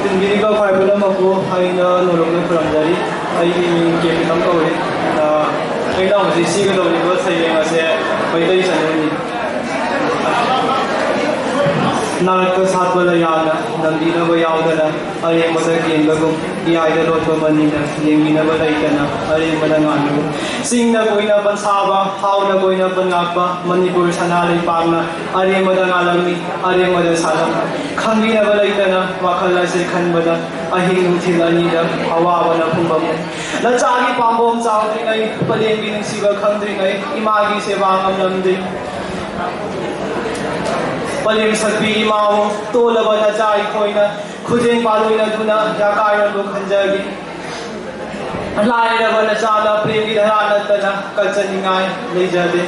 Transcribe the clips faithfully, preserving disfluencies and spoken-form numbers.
ꯇꯤꯟꯕꯤꯔꯤꯕ ꯈ꯭ꯋꯥꯏ ꯄꯨꯝꯅꯃꯛꯄꯨ ꯑꯩꯅ ꯅꯣꯂꯨꯛꯅ ꯈꯨꯔꯨꯝꯖꯔꯤ꯫ ꯑꯩꯒꯤ ꯃꯤꯡ ꯀꯦ ꯄꯤꯇꯝ ꯀꯧꯏ꯫ ꯑ, ꯑꯩꯅ ꯍꯧꯖꯤꯛ ꯁꯤꯒꯗꯧꯔꯤꯕ ꯁꯩꯔꯦꯡ ꯑꯁꯦ ꯃꯩꯇꯩ ꯆꯅꯨꯅꯤ꯫ ꯅꯥꯔꯛꯇ ꯁꯥꯠꯄ ꯂꯩꯌꯥꯅ ꯅꯝꯕꯤꯅꯕ ꯌꯥꯎꯗꯅ, ꯑꯔꯦꯝꯕꯗ ꯀꯦꯟꯕꯒꯨꯝ ꯏꯌꯥꯏꯗ ꯂꯣꯠꯄ ꯃꯅꯤꯅ ꯌꯦꯡꯕꯤꯅꯕ ꯂꯩꯇꯅ ꯑꯔꯦꯝꯕꯗ ꯉꯥꯟꯕꯒꯨꯝ꯫ ꯆꯤꯡꯅ ꯀꯣꯏꯅ ꯄꯟꯁꯥꯕ, ꯍꯥꯎꯅ ꯀꯣꯏꯅ ꯄꯟꯉꯥꯛꯄ ꯃꯅꯤꯄꯨꯔ ꯁꯅꯥ ꯂꯩꯄꯥꯛꯅ ꯑꯔꯦꯝꯕꯗ ꯉꯥꯜꯂꯝꯃꯤ, ꯑꯔꯦꯝꯕꯗ ꯁꯥꯠꯂꯝꯃꯤ꯫ ꯈꯪꯕꯤꯅꯕ ꯂꯩꯇꯅ ꯋꯥꯈꯜ ꯑꯁꯤ ꯈꯟꯕꯗ ꯑꯍꯤꯡ ꯅꯨꯡꯊꯤꯜ ꯑꯅꯤꯗ ꯑꯋꯥꯕꯅ ꯐꯨꯝꯕꯝꯅꯤ꯫ ꯅꯆꯥꯒꯤ ꯄꯥꯝꯕꯣꯝ ꯆꯥꯎꯗ꯭ꯔꯤꯉꯩ, ꯄꯂꯦꯝꯒꯤ ꯅꯨꯡꯁꯤꯕ ꯈꯪꯗ꯭ꯔꯤꯉꯩ, ꯏꯃꯥꯒꯤ ꯁꯦꯕꯥ ꯉꯝꯂꯝꯗ꯭ꯔꯤ꯫ ꯄꯂꯦꯝ ꯁꯛꯄꯤ ꯏꯃꯥꯕꯨ ꯇꯣꯜꯂꯕ ꯅꯆꯥ ꯑꯩꯈꯣꯏꯅ ꯈꯨꯖꯦꯡ ꯄꯥꯜꯂꯣꯏꯅꯗꯨꯅ ꯌꯥꯀꯥꯏꯔꯣꯟꯕꯨ ꯈꯟꯖꯔꯤ꯫ ꯂꯥꯏꯔꯕ ꯅꯆꯥꯅ ꯄ꯭ꯔꯦꯝꯒꯤ ꯙꯔꯥ ꯅꯠꯇꯅ ꯀꯠꯆꯅꯤꯡꯉꯥꯏ ꯂꯩꯖꯗꯦ꯫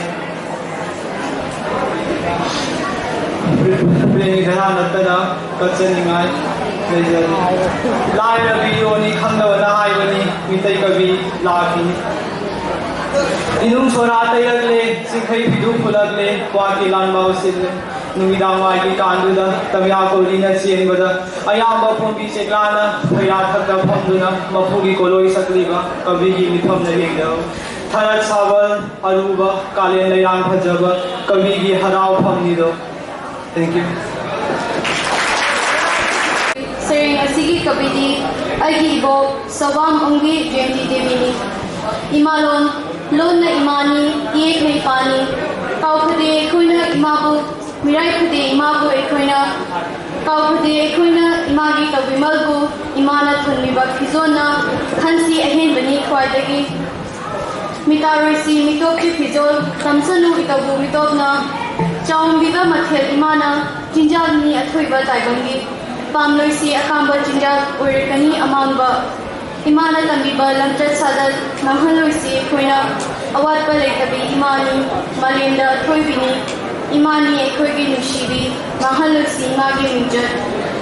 ꯄ꯭ꯔꯦꯝꯒꯤ ꯙꯔꯥ ꯅꯠꯇꯅ ꯀꯠꯆꯅꯤꯡꯉꯥꯏ ꯂꯩꯖꯗꯦ꯫ ꯂꯥꯏꯔꯕꯤ ꯌꯣꯟꯅꯤ ꯈꯪꯗꯕꯅ ꯍꯥꯏꯕꯅꯤ, ꯃꯤꯇꯩ ꯀꯕꯤ ꯂꯥꯛꯈꯤꯅꯤ꯫ ꯏꯅꯨꯡ ꯁꯣꯔꯥ ꯇꯩꯔꯛꯂꯦ, ꯆꯤꯡꯈꯩ ꯐꯤꯗꯨ ꯐꯨꯂꯛꯂꯦ, ꯀ꯭ꯋꯥꯛꯀꯤ ꯂꯥꯟꯕꯥꯎ ꯁꯤꯜꯂꯦ꯫ ꯅꯨꯃꯤꯗꯥꯡ ꯋꯥꯏꯒꯤ ꯀꯥꯟꯗꯨꯗ ꯇꯝꯌꯥ ꯀꯣꯂꯤꯅ ꯆꯦꯟꯕꯗ ꯑꯌꯥꯝꯕ ꯐꯣꯡꯕꯤ ꯆꯦꯛꯂꯥꯅ ꯐꯩꯔꯥ ꯊꯛꯇ ꯐꯝꯗꯨꯅ ꯃꯄꯨꯒꯤ ꯀꯣꯂꯣꯏ ꯁꯛꯂꯤꯕ ꯀꯕꯤꯒꯤ ꯃꯤꯐꯝꯅ ꯌꯦꯡꯖꯧ꯫ ꯊꯔꯠ ꯁꯥꯕꯜ ꯑꯔꯨꯕ ꯀꯥꯂꯦꯟ ꯂꯩꯔꯥꯡ ꯐꯖꯕ ꯀꯕꯤꯒꯤ ꯍꯔꯥꯎꯐꯝꯅꯤꯗꯣ꯫ Thank you. ꯁꯩꯔꯦꯡ ꯑꯁꯤꯒꯤ ꯀꯕꯤꯗꯤ ꯑꯩꯒꯤ ꯏꯕꯣꯛ ꯁꯕꯥꯝ ꯑꯣꯡꯕꯤ ꯖꯌꯟꯇꯤ ꯗꯦꯕꯤꯅꯤ꯫ ꯏꯃꯥꯂꯣꯟ, ꯂꯣꯟꯅ ꯏꯃꯥꯅꯤ, ꯏꯌꯦꯛꯅ ꯏꯄꯥꯅꯤ꯫ ꯀꯥꯎꯐꯗꯦ ꯑꯩꯈꯣꯏꯅ ꯏꯃꯥꯕꯨ, ꯃꯤꯔꯥꯏꯐꯗꯦ ꯏꯃꯥꯕꯨ ꯑꯩꯈꯣꯏꯅ, ꯀꯥꯎꯐꯗꯦ ꯑꯩꯈꯣꯏꯅ ꯏꯃꯥꯒꯤ ꯀꯧꯕꯤꯃꯜꯕꯨ, ꯏꯃꯥꯅ ꯊꯣꯟꯕꯤꯕ ꯐꯤꯖꯣꯜꯅ ꯈꯟꯁꯤ ꯑꯍꯦꯟꯕꯅꯤ ꯈ꯭ꯋꯥꯏꯗꯒꯤ꯫ ꯃꯤꯇꯥꯔꯣꯏꯁꯤ ꯃꯤꯇꯣꯞꯀꯤ ꯐꯤꯖꯣꯜ, ꯇꯝꯁꯅꯨ ꯏꯇꯧꯕꯨ ꯃꯤꯇꯣꯞꯅ꯫ ꯆꯥꯎꯝꯕꯤꯕ ꯃꯊꯦꯜ ꯏꯃꯥꯅ, ꯆꯤꯟꯖꯥꯛꯅꯤ ꯑꯊꯣꯏꯕ ꯇꯥꯏꯕꯪꯒꯤ꯫ ꯄꯥꯝꯂꯣꯏꯁꯤ ꯑꯀꯥꯝꯕ ꯆꯤꯟꯖꯥꯛ ꯑꯣꯏꯔꯛꯀꯅꯤ ꯑꯃꯥꯡꯕ꯫ ꯏꯃꯥꯅ ꯇꯝꯕꯤꯕ ꯂꯝꯆꯠ ꯁꯥꯖꯠ ꯃꯥꯡꯍꯜꯂꯣꯏꯁꯤ ꯑꯩꯈꯣꯏꯅ꯫ ꯑꯋꯥꯠꯄ ꯂꯩꯇꯕꯤ ꯏꯃꯥꯅꯤ, ꯃꯥꯂꯦꯝꯗ ꯑꯊꯣꯏꯕꯤꯅꯤ꯫ ꯏꯃꯥꯅꯤ ꯑꯩꯈꯣꯏꯒꯤ ꯅꯨꯡꯁꯤꯕꯤ, ꯃꯥꯡꯍꯜꯂꯣꯏꯁꯤ ꯏꯃꯥꯒꯤ ꯃꯤꯡꯆꯠ꯫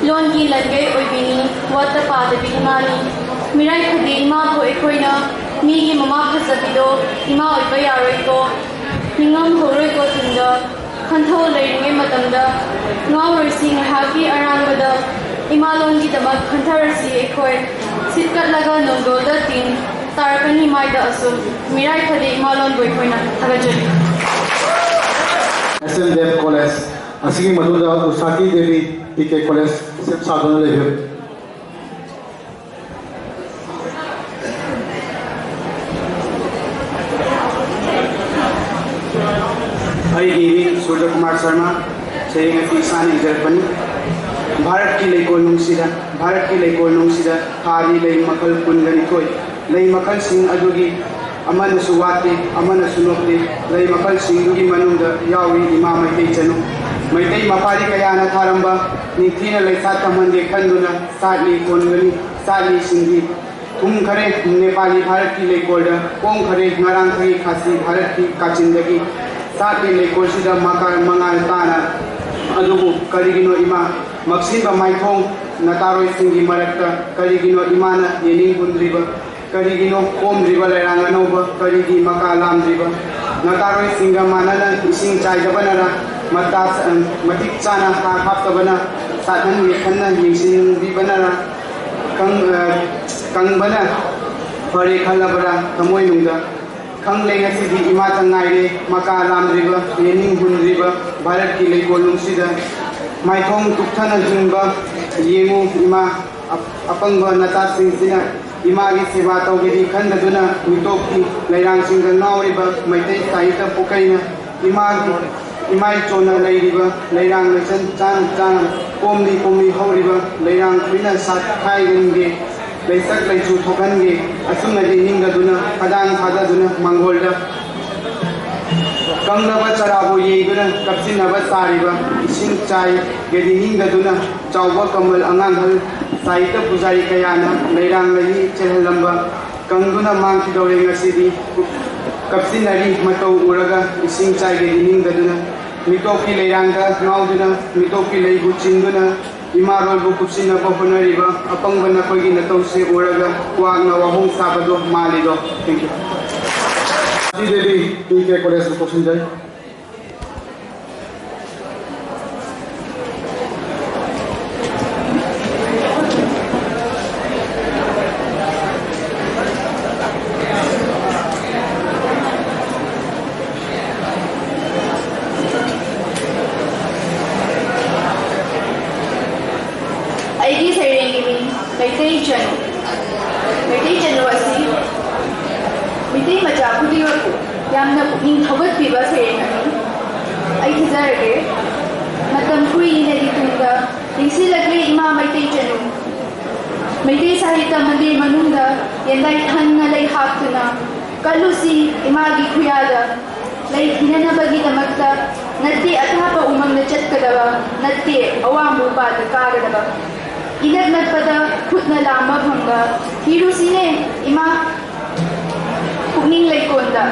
ꯂꯣꯟꯒꯤ ꯂꯟꯒꯩ ꯑꯣꯏꯕꯤꯅꯤ, ꯋꯥꯠꯇ ꯄꯥꯗꯕꯤ ꯏꯃꯥꯅꯤ꯫ ꯃꯤꯔꯥꯏꯐꯗꯦ ꯏꯃꯥꯕꯨ ꯑꯩꯈꯣꯏꯅ, ꯃꯤꯒꯤ ꯃꯃꯥ ꯐꯖꯕꯤꯗꯣ ꯏꯃꯥ ꯑꯣꯏꯕ ꯌꯥꯔꯣꯏꯀꯣ꯫ ꯅꯤꯡꯉꯝ ꯍꯧꯔꯣꯏꯀꯣ ꯇꯨꯡꯗ, ꯈꯟꯊꯧ ꯂꯩꯔꯤꯉꯩ ꯃꯇꯝꯗ꯫ ꯉꯥꯎꯔꯣꯏꯁꯤ ꯉꯥꯏꯍꯥꯛꯀꯤ ꯑꯔꯥꯟꯕꯗ, ꯏꯃꯥꯂꯣꯟꯒꯤꯗꯃꯛ ꯈꯟꯊꯔꯁꯤ ꯑꯩꯈꯣꯏ꯫ ꯁꯤꯠꯀꯠꯂꯒ ꯅꯣꯡꯗꯣꯜꯗ ꯇꯤꯟ ꯇꯥꯔꯛꯀꯅꯤ ꯃꯥꯏꯗ ꯑꯁꯨꯝ꯫ ꯃꯤꯔꯥꯏ ꯐꯗꯦ ꯏꯃꯥꯂꯣꯟꯕꯨ ꯑꯩꯈꯣꯏꯅ ꯊꯥꯒꯠꯆꯔꯤ꯫ S M Dev College ꯑꯁꯤꯒꯤ ꯃꯇꯨꯡꯗ ꯎꯁꯥꯇꯤ ꯗꯦꯕꯤ P K College ꯁꯦꯝ ꯁꯥꯗꯨꯅ ꯂꯩꯕꯤꯌꯨ꯫ ꯑꯩꯒꯤ ꯃꯤꯡ ꯁꯨꯔꯖ ꯀꯨꯃꯥꯔ ꯁꯔꯃ, ꯁꯩꯔꯦꯡ ꯑꯁꯤ ꯏꯁꯥꯅ ꯏꯖꯔꯛꯄꯅꯤ꯫ ꯚꯥꯔꯠꯀꯤ ꯂꯩꯀꯣꯜꯅꯨꯡꯁꯤꯗ, ꯚꯥꯔꯠꯀꯤ ꯂꯩꯀꯣꯜꯅꯨꯡꯁꯤꯗ ꯊꯥꯔꯤ ꯂꯩ ꯃꯈꯜ ꯀꯨꯟꯒ ꯅꯤꯊꯣꯏ꯫ ꯂꯩ ꯃꯈꯜꯁꯤꯡ ꯑꯗꯨꯒꯤ ꯑꯃꯅꯁꯨ ꯋꯥꯠꯇꯦ, ꯑꯃꯅꯁꯨ ꯅꯣꯞꯇꯦ꯫ ꯂꯩ ꯃꯈꯜꯁꯤꯡꯗꯨꯒꯤ ꯃꯅꯨꯡꯗ ꯌꯥꯎꯔꯤ ꯏꯃꯥ ꯃꯩꯇꯩ ꯆꯅꯨ꯫ ꯃꯩꯇꯩ ꯃꯄꯥꯔꯤ ꯀꯌꯥꯅ ꯊꯥꯔꯝꯕ ꯅꯤꯡꯊꯤꯅ ꯂꯩꯁꯥ ꯊꯝꯍꯟꯒꯦ ꯈꯟꯗꯨꯅ ꯁꯥꯠꯂꯤ ꯀꯣꯟꯒꯅꯤ, ꯁꯥꯠꯂꯤ ꯁꯤꯡꯕꯤ꯫ ꯊꯨꯝꯈꯔꯦ ꯅꯦꯄꯥꯂꯤ ꯚꯥꯔꯠꯀꯤ ꯂꯩꯀꯣꯜꯗ, ꯄꯣꯡꯈꯔꯦ ꯉꯔꯥꯡꯈꯩ ꯈꯥꯁꯤ ꯚꯥꯔꯠꯀꯤ ꯀꯥꯆꯤꯟꯗꯒꯤ꯫ ꯁꯥꯠꯂꯤ ꯂꯩꯀꯣꯜꯁꯤꯗ ꯃꯀꯥ-, ꯃꯉꯥꯜ ꯇꯥꯅ꯫ ꯑꯗꯨꯕꯨ ꯀꯔꯤꯒꯤꯅꯣ ꯏꯃꯥ, ꯃꯛꯁꯤꯟꯕ ꯃꯥꯏꯊꯣꯡ ꯅꯇꯥꯔꯣꯏꯁꯤꯡꯒꯤ ꯃꯔꯛꯇ ꯀꯔꯤꯒꯤꯅꯣ ꯏꯃꯥꯅ ꯌꯦꯅꯤꯡ ꯍꯨꯟꯗ꯭ꯔꯤꯕ? ꯀꯔꯤꯒꯤꯅꯣ ꯀꯣꯝꯗ꯭ꯔꯤꯕ ꯂꯩꯔꯥꯡ ꯑꯅꯧꯕ? ꯀꯔꯤꯒꯤ ꯃꯀꯥ ꯂꯥꯝꯗ꯭ꯔꯤꯕ? ꯅꯇꯥꯔꯣꯏꯁꯤꯡꯒ ꯃꯥꯟꯅꯅ ꯏꯁꯤꯡ ꯆꯥꯏꯗꯕꯅꯔ? ꯃꯇꯥ-, ꯃꯇꯤꯛ ꯆꯥꯅ ꯍꯥꯔ ꯍꯥꯞꯇꯕꯅ? ꯁꯥꯠꯍꯟꯒꯦ ꯈꯟꯅ ꯌꯦꯡꯁꯤꯟꯕꯤꯕꯅꯔ? ꯀꯪ-, ꯑ, ꯀꯪꯕꯅ ꯐꯔꯦ ꯈꯜꯂꯕ꯭ꯔꯥ ꯊꯃꯣꯏꯅꯨꯡꯗ? ꯈꯪꯂꯦ ꯉꯁꯤꯗꯤ ꯏꯃꯥꯇ ꯉꯥꯏꯔꯦ, ꯃꯀꯥ ꯂꯥꯝꯗ꯭ꯔꯤꯕ, ꯌꯦꯅꯤꯡ ꯍꯨꯟꯗ꯭ꯔꯤꯕ ꯚꯥꯔꯠꯀꯤ ꯂꯩꯀꯣꯜꯅꯨꯡꯁꯤꯗ꯫ ꯃꯥꯏꯊꯣꯡ ꯇꯨꯞꯊꯅ ꯍꯤꯡꯕ ꯌꯦꯡꯉꯨ ꯏꯃꯥ, ꯑ-, ꯑꯄꯪꯕ ꯅꯆꯥꯁꯤꯡꯁꯤꯅ ꯏꯃꯥꯒꯤ ꯁꯦꯕꯥ ꯇꯧꯒꯦꯗꯤ ꯈꯟꯗꯗꯨꯅ ꯃꯤꯇꯣꯞꯀꯤ ꯂꯩꯔꯥꯡꯁꯤꯡꯗ ꯉꯥꯎꯔꯤꯕ ꯃꯩꯇꯩ ꯁꯥꯍꯤꯇ ꯄꯨꯀꯩꯅ ꯏꯃꯥꯒꯤ, ꯏꯃꯥ ꯏꯆꯣꯟꯅ ꯂꯩꯔꯤꯕ ꯂꯩꯔꯥꯡ ꯂꯩꯆꯟ ꯆꯥꯅ ꯆꯥꯅ ꯄꯣꯝꯂꯤ ꯄꯣꯝꯂꯤ ꯍꯧꯔꯤꯕ ꯂꯩꯔꯥꯡ ꯈꯨꯏꯅ ꯁꯥꯠꯈꯥꯏꯍꯟꯒꯦ, ꯂꯩꯆꯠ ꯂꯩꯆꯨ ꯊꯣꯛꯍꯟꯒꯦ꯫ ꯑꯁꯨꯝꯅꯗꯤ ꯅꯤꯡꯒꯗꯨꯅ ꯈꯗꯥꯡ ꯊꯥꯗꯗꯨꯅ ꯃꯪꯒꯣꯜꯗ ꯀꯪꯂꯕ ꯆꯔꯥꯕꯨ ꯌꯩꯗꯨꯅ ꯀꯞꯁꯤꯟꯅꯕ ꯁꯥꯔꯤꯕ ꯏꯁꯤꯡ ꯆꯥꯏꯒꯦꯗꯤ ꯅꯤꯡꯒꯗꯨꯅ ꯆꯥꯎꯕ ꯀꯃꯜ ꯑꯉꯥꯡꯍꯜ ꯁꯥꯍꯤꯇ ꯄꯨꯖꯥꯔꯤ ꯀꯌꯥꯅ ꯂꯩꯔꯥꯡ ꯂꯩꯅꯤ ꯆꯦꯜꯍꯜꯂꯝꯕ ꯀꯪꯗꯨꯅ ꯃꯥꯡꯈꯤꯗꯧꯔꯦ ꯉꯁꯤꯗꯤ꯫ ꯀꯞꯁꯤꯟꯅꯔꯤ ꯃꯇꯧ ꯎꯔꯒ ꯏꯁꯤꯡ ꯆꯥꯏꯒꯦꯗꯤ ꯅꯤꯡꯗꯗꯨꯅ ꯃꯤꯇꯣꯞꯀꯤ ꯂꯩꯔꯥꯡꯗ ꯉꯥꯎꯗꯨꯅ ꯃꯤꯇꯣꯞꯀꯤ ꯂꯩꯕꯨ ꯆꯤꯡꯗꯨꯅ ꯏꯃꯥꯔꯣꯜꯕꯨ ꯀꯨꯞꯁꯤꯟꯅꯕ ꯍꯣꯠꯅꯔꯤꯕ ꯑꯄꯪꯕ ꯅꯈꯣꯏꯒꯤ ꯅꯇꯧꯁꯦ ꯎꯔꯒ ꯀ꯭ꯋꯥꯛꯅ ꯋꯥꯍꯣꯡ ꯁꯥꯕꯗꯣ ꯃꯥꯜꯂꯤꯗꯣ꯫ Thank you. ꯁꯥꯇꯤ Devi P K College ꯀꯧꯁꯤꯟꯖꯔꯤ꯫ Meitei ꯆꯅꯨ꯫ ꯃꯩꯇꯩ ꯆꯅꯨ ꯑꯁꯤ ꯃꯤꯇꯩ ꯃꯆꯥ ꯈꯨꯗꯤꯡꯃꯛꯄꯨ ꯌꯥꯝꯅ ꯄꯨꯛꯅꯤꯡ ꯊꯧꯒꯠꯄꯤꯕ ꯁꯩꯔꯦꯡ ꯑꯃꯅꯤ꯫ ꯑꯩ ꯊꯤꯖꯔꯒꯦ꯫ ꯃꯇꯝ ꯀꯨꯏꯅꯒꯤ ꯇꯨꯡꯗ ꯅꯤꯡꯁꯤꯡꯂꯛꯂꯤ ꯏꯃꯥ ꯃꯩꯇꯩ ꯆꯅꯨ꯫ ꯃꯩꯇꯩ ꯁꯥꯍꯤꯇ꯭ꯌ ꯃꯟꯗꯤꯔ ꯃꯅꯨꯡꯗ ꯌꯦꯟꯗꯥꯏ ꯊꯟꯅ ꯂꯩ ꯍꯥꯞꯇꯨꯅ, "ꯀꯠꯂꯨꯁꯤ ꯏꯃꯥꯒꯤ ꯈꯨꯌꯥꯗ, ꯂꯩ ꯊꯤꯅꯅꯕꯒꯤꯗꯃꯛꯇ ꯅꯠꯇꯦ ꯑꯊꯥꯞꯄ ꯎꯃꯪꯗ ꯆꯠꯀꯗꯕ, ꯅꯠꯇꯦ ꯑꯋꯥꯡꯕ ꯎꯄꯥꯜꯗ ꯀꯥꯒꯗꯕ꯫ ꯏꯅꯛ ꯅꯛꯄꯗ ꯈꯨꯠꯅ ꯂꯥꯝꯕ ꯐꯪꯕ ꯊꯤꯔꯨꯁꯤꯅꯦ ꯏꯃꯥ ꯄꯨꯛꯅꯤꯡ ꯂꯩꯀꯣꯟꯗ꯫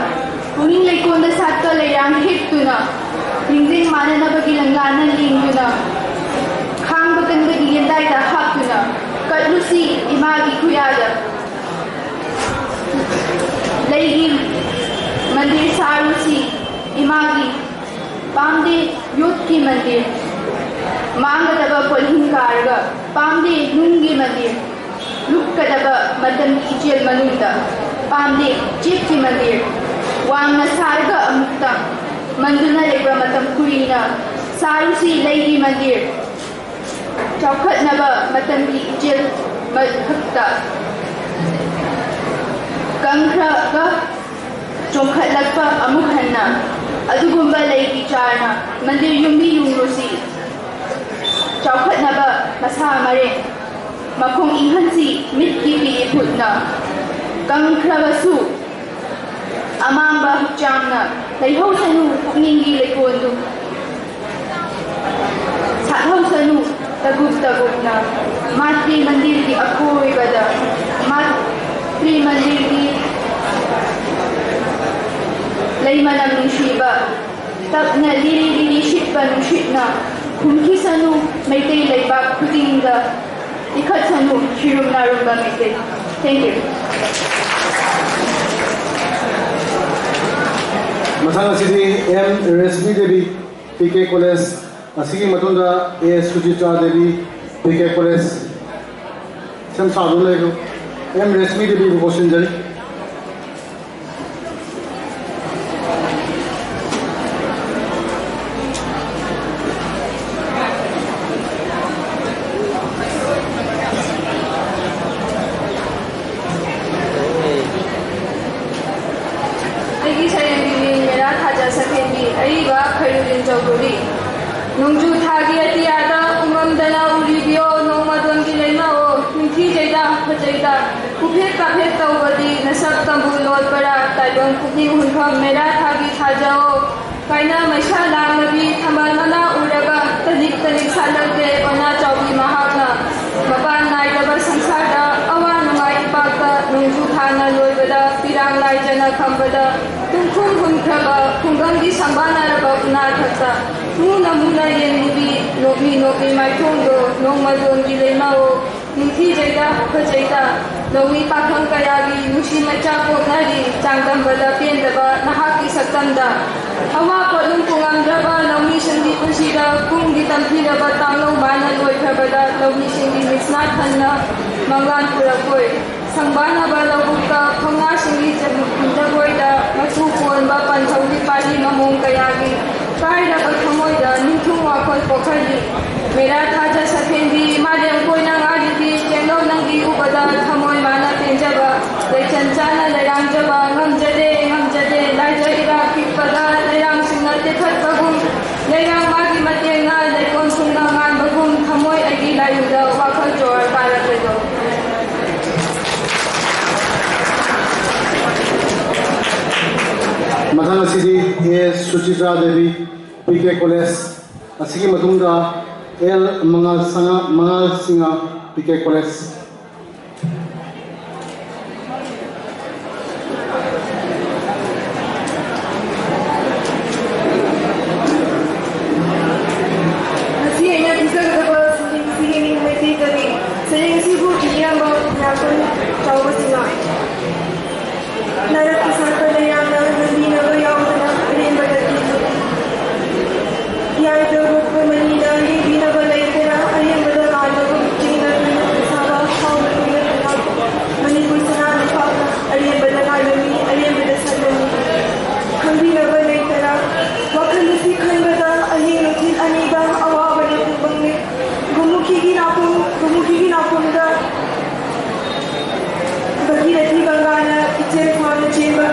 ꯄꯨꯛꯅꯤꯡ ꯂꯩꯀꯣꯟꯗ ꯁꯥꯠꯄ ꯂꯩꯔꯥꯡ ꯍꯦꯛꯇꯨꯅ, ꯂꯤꯡꯖꯦꯜ ꯃꯥꯟꯅꯅꯕꯒꯤ ꯂꯪꯂꯥꯅ ꯂꯦꯡꯗꯨꯅ, ꯈꯥꯡꯕ ꯀꯟꯕꯒꯤ ꯌꯦꯟꯗꯥꯏꯗ ꯍꯥꯞꯇꯨꯅ, ꯀꯠꯂꯨꯁꯤ ꯏꯃꯥꯒꯤ ꯈꯨꯌꯥꯗ꯫ ꯂꯩꯒꯤ ꯃꯟꯗꯤꯔ ꯁꯥꯔꯨꯁꯤ ꯏꯃꯥꯒꯤ, ꯄꯥꯝꯗꯦ ꯌꯣꯠꯀꯤ ꯃꯟꯗꯤꯔ꯫ ꯃꯥꯡꯒꯗꯕ ꯀꯣꯜꯍꯤꯡ ꯀꯥꯔꯒ, ꯄꯥꯝꯗꯦ ꯅꯨꯡꯒꯤ ꯃꯟꯗꯤꯔ꯫ ꯂꯨꯞꯀꯗꯕ ꯃꯇꯝꯒꯤ ꯏꯆꯦꯜ ꯃꯅꯨꯡꯗ, ꯄꯥꯝꯗꯦ ꯆꯦꯛꯀꯤ ꯃꯟꯗꯤꯔ꯫ ꯋꯥꯡꯅ ꯁꯥꯔꯒ ꯑꯃꯨꯛꯇꯪ ꯃꯟꯗꯨꯅ ꯂꯩꯕ ꯃꯇꯝ ꯀꯨꯏꯅ ꯁꯥꯔꯨꯁꯤ ꯂꯩꯒꯤ ꯃꯟꯗꯤꯔ꯫ ꯆꯥꯎꯈꯠꯅꯕ ꯃꯇꯝꯒꯤ ꯏꯆꯦꯜ ꯃꯊꯛꯇ ꯀꯪꯈ꯭ꯔꯒ ꯆꯣꯡꯈꯠꯂꯛꯄ ꯑꯃꯨꯛ ꯍꯟꯅ ꯑꯗꯨꯒꯨꯝꯕ ꯂꯩꯒꯤ ꯆꯥꯔꯅ ꯃꯟꯗꯤꯔ ꯌꯨꯝꯕꯤ ꯌꯨꯡꯂꯨꯁꯤ꯫ ꯆꯥꯎꯈꯠꯅꯕ ꯃꯁꯥ ꯃꯔꯦꯡ, ꯃꯈꯣꯡ ꯏꯪꯍꯟꯁꯤ ꯃꯤꯠꯀꯤ ꯄꯤꯛꯏ ꯈꯨꯠꯅ꯫ ꯀꯪꯈ꯭ꯔꯕꯁꯨ ꯑꯃꯥꯡꯕ ꯍꯛꯆꯥꯡꯅ ꯂꯩꯍꯧꯁꯅꯨ ꯄꯨꯛꯅꯤꯡꯒꯤ ꯂꯩꯀꯣꯜꯗꯨ꯫ ꯁꯥꯠꯍꯧꯁꯅꯨ ꯇꯒꯨꯞ ꯇꯒꯨꯞꯅ ꯃꯥꯇ꯭ꯔꯤ ꯃꯟꯗꯤꯔꯒꯤ ꯑꯀꯣꯏꯕꯗ꯫ ꯃꯥꯇ꯭ꯔꯤ ꯃꯟꯗꯤꯔꯒꯤ ꯂꯩ ꯃꯅꯝ ꯅꯨꯡꯁꯤꯕ, ꯇꯞꯅ ꯂꯤꯔꯤ ꯂꯤꯔꯤ ꯁꯤꯠꯄ ꯅꯨꯡꯁꯤꯠꯅ ꯍꯨꯝꯈꯤꯁꯅꯨ ꯃꯩꯇꯩ ꯂꯩꯕꯥꯛ ꯈꯨꯗꯤꯡꯗ꯫ ꯏꯈꯠꯁꯅꯨ ꯁꯤꯔꯨꯝ ꯅꯥꯔꯨꯝꯕ ꯃꯩꯇꯩ꯫ Thank you. ꯃꯊꯪ ꯑꯁꯤꯗꯤ M Reshmi Devi, P K college. ꯑꯁꯤꯒꯤ ꯃꯇꯨꯡꯗ ꯑꯦ ꯁꯨꯖꯤꯇ꯭ꯔꯥ ꯗꯦꯕꯤ, ꯄꯤ ꯀꯦ ꯀꯣꯂꯦꯖ꯫ ꯁꯦꯝ ꯁꯥꯗꯨꯅ ꯂꯩꯕ ꯑꯦꯝ ꯔꯦꯁꯃꯤ ꯗꯦꯕꯤꯕꯨ ꯀꯧꯁꯤꯟꯖꯔꯤ꯫ ꯀꯨꯐꯦꯠ ꯀꯥꯐꯦꯠ ꯇꯧꯕꯗꯤ ꯅꯁꯛ ꯇꯝꯕꯨ ꯂꯣꯠꯄꯔꯥ? ꯇꯥꯏꯕꯪ ꯄꯨꯛꯅꯤꯡ ꯍꯨꯟꯐꯝ ꯃꯦꯔꯥ ꯊꯥꯒꯤ ꯊꯥꯖꯧ꯫ ꯀꯥꯏꯅ ꯃꯩꯁꯥ ꯂꯥꯡꯂꯕꯤ ꯊꯝꯕꯥꯜ ꯃꯅꯥ ꯎꯔꯒ ꯇꯅꯤꯛ ꯇꯅꯤꯛ ꯁꯥꯠꯂꯛꯂꯦ ꯑꯣꯅꯥ ꯆꯥꯎꯕꯤ ꯃꯍꯥꯛꯅ꯫ ꯃꯄꯥꯟ ꯅꯥꯏꯗꯕ ꯁꯪꯁꯥꯔꯗ ꯑꯋꯥ ꯅꯨꯡꯉꯥꯏ ꯏꯄꯥꯛꯇ ꯅꯣꯡꯖꯨ ꯊꯥꯅ ꯂꯣꯏꯕꯗ ꯄꯤꯔꯥꯡ ꯂꯥꯏꯖꯅ ꯈꯝꯕꯗ ꯇꯨꯡꯈꯨꯝ ꯍꯨꯟꯈ꯭ꯔꯕ ꯈꯨꯡꯒꯪꯒꯤ ꯁꯪꯕꯥꯅꯔꯕ ꯎꯅꯥ ꯊꯛꯇ ꯃꯨꯅ ꯃꯨꯅ ꯌꯦꯡꯂꯤꯕꯤ ꯅꯣꯛꯃꯤ ꯅꯣꯛꯃꯤ ꯃꯥꯏꯊꯣꯡꯗꯣ ꯅꯣꯡꯃꯗꯣꯟꯒꯤ ꯂꯩꯃꯥꯑꯣ ꯅꯤꯡꯊꯤꯖꯩꯗ ꯐꯖꯩꯗ꯫ ꯂꯧꯃꯤ ꯄꯥꯈꯪ ꯀꯌꯥꯒꯤ ꯅꯨꯡꯁꯤ ꯃꯩꯆꯥꯛ ꯄꯣꯛꯅꯔꯤ ꯆꯥꯡꯗꯝꯕꯗ ꯄꯦꯟꯗꯕ ꯅꯍꯥꯛꯀꯤ ꯁꯛꯇꯝꯗ꯫ ꯑꯋꯥ ꯄꯣꯠꯂꯨꯝ ꯄꯨꯉꯝꯗ꯭ꯔꯕ ꯂꯧꯃꯤꯁꯤꯡꯒꯤ ꯄꯨꯟꯁꯤꯗ ꯀꯨꯝꯒꯤ ꯇꯝꯊꯤꯔꯕ ꯇꯥꯡꯂꯧ ꯃꯥꯅ ꯂꯣꯏꯈ꯭ꯔꯕꯗ ꯂꯧꯃꯤꯁꯤꯡꯒꯤ ꯃꯤꯠꯁꯅꯥ ꯊꯟꯅ ꯃꯪꯂꯥꯟ ꯄꯨꯔꯛꯄꯣꯏ꯫ ꯁꯪꯕꯥꯅꯕ ꯂꯧꯕꯨꯛꯇ ꯈꯣꯡꯅꯥꯁꯤꯡꯒꯤ ꯖ-, ꯖꯒꯣꯏꯗ ꯃꯆꯨ ꯀꯣꯟꯕ ꯄꯟꯊꯧꯒꯤ ꯄꯥꯔꯤ ꯃꯃꯣꯡ ꯀꯌꯥꯒꯤ ꯀꯥꯏꯔꯕ ꯊꯃꯣꯏꯗ ꯅꯤꯡꯊꯨꯡ ꯋꯥꯈꯜ ꯄꯣꯛꯍꯜꯂꯤ꯫ ꯃꯦꯔꯥ ꯊꯥꯖ ꯁꯛꯍꯦꯟꯕꯤ ꯃꯥꯂꯦꯝ ꯀꯣꯏꯅ ꯉꯥꯜꯂꯤꯕꯤ ꯆꯦꯡꯂꯧ ꯅꯪꯒꯤ ꯎꯕꯗ ꯊꯃꯣꯏ ꯃꯥꯅ ꯄꯦꯟꯖꯕ ꯂꯩꯆꯟ ꯆꯥꯅ ꯂꯩꯔꯥꯡꯖꯕ ꯉꯝꯖꯗꯦ ꯉꯝꯖꯗꯦ ꯂꯥꯏꯖ ꯏꯔꯥ ꯄꯤꯛꯄꯗ ꯂꯩꯔꯥꯡꯁꯤꯡꯅ ꯇꯦꯛꯈꯠꯄꯒꯨꯝ ꯂꯩꯔꯥꯡ ꯃꯥꯒꯤ ꯃꯇꯦꯡꯅ ꯂꯩꯀꯣꯟ ꯊꯨꯡꯅ ꯉꯥꯟꯕꯒꯨꯝ ꯊꯃꯣꯏ ꯑꯩꯒꯤ ꯂꯥꯏꯌꯨꯗ ꯋꯥꯈꯜ ꯖꯣꯔ ꯇꯥꯔꯛꯂꯦꯗꯣ꯫ ꯃꯊꯪ ꯑꯁꯤꯗꯤ ꯑꯦ ꯁꯨꯆꯤꯇ꯭ꯔꯥ ꯗꯦꯕꯤ, ꯄꯤ ꯀꯦ ꯀꯣꯂꯦꯖ꯫ ꯑꯁꯤꯒꯤ ꯃꯇꯨꯡꯗ ꯑꯦꯜ ꯃꯉꯥꯜ ꯁꯉꯥ-, ꯃꯉꯥꯜ ꯁꯤꯡꯍ, ꯄꯤ ꯀꯦ ꯀꯣꯂꯦꯖ꯫ ꯉꯁꯤ ꯑꯩꯅ ꯄꯤꯖꯒꯗꯕ ꯁꯩꯔꯦꯡ ꯑꯁꯤꯒꯤ ꯃꯤꯡ ꯃꯩꯇꯩ ꯀꯕꯤ꯫ ꯁꯩꯔꯦꯡ ꯑꯁꯤꯕꯨ ꯏꯕꯤꯔꯝꯕ ꯈꯨꯟꯗ꯭ꯔꯥꯛꯄꯝ ꯆꯥꯎꯕ ꯁꯤꯡꯍ꯫ ꯅꯥꯔꯛꯇ ꯁꯥꯠꯄ ꯂꯩꯔꯥꯡꯅ ꯂꯝꯕꯤꯅꯕ ꯌꯥꯎꯗꯅ ꯑꯔꯦꯝꯕꯗ ꯀꯦꯜꯂꯤ꯫ ꯌꯥꯏꯗ ꯔꯨꯞꯄ ꯃꯅꯤꯅ ꯌꯩꯕꯤꯅꯕ ꯂꯩꯇꯅ ꯑꯔꯦꯝꯕꯗ ꯀꯥꯟꯕꯒꯨꯝ ꯆꯤꯡꯅ ꯇꯨꯅ ꯁꯥꯕ ꯐꯥꯎꯅ ꯇꯨꯅ ꯇꯨꯅ ꯃꯅꯤꯄꯨꯔ ꯁꯅꯥ ꯂꯩꯄꯥꯛꯅ ꯑꯔꯦꯝꯕꯗ ꯀꯥꯟꯕꯅꯤ, ꯑꯔꯦꯝꯕꯗ ꯁꯥꯟꯕꯅꯤ꯫ ꯈꯪꯕꯤꯅꯕ ꯂꯩꯇꯅ ꯋꯥꯈꯜ ꯑꯁꯤ ꯈꯟꯕꯗ ꯑꯍꯤꯡ ꯅꯨꯡꯊꯤꯜ ꯑꯅꯤꯗ ꯑꯋꯥꯕꯅ ꯄꯨꯡꯕꯪꯅꯤ꯫ ꯒꯣꯃꯨꯈꯤꯒꯤ ꯅꯥꯄꯨꯡ, ꯒꯣꯃꯨꯈꯤꯒꯤ ꯅꯥꯄꯨꯡꯗ ꯚꯒꯤꯔꯊꯤ ꯒꯪꯒꯥꯅ ꯏꯆꯦꯜ ꯐꯥꯎꯅ ꯆꯦꯟꯕ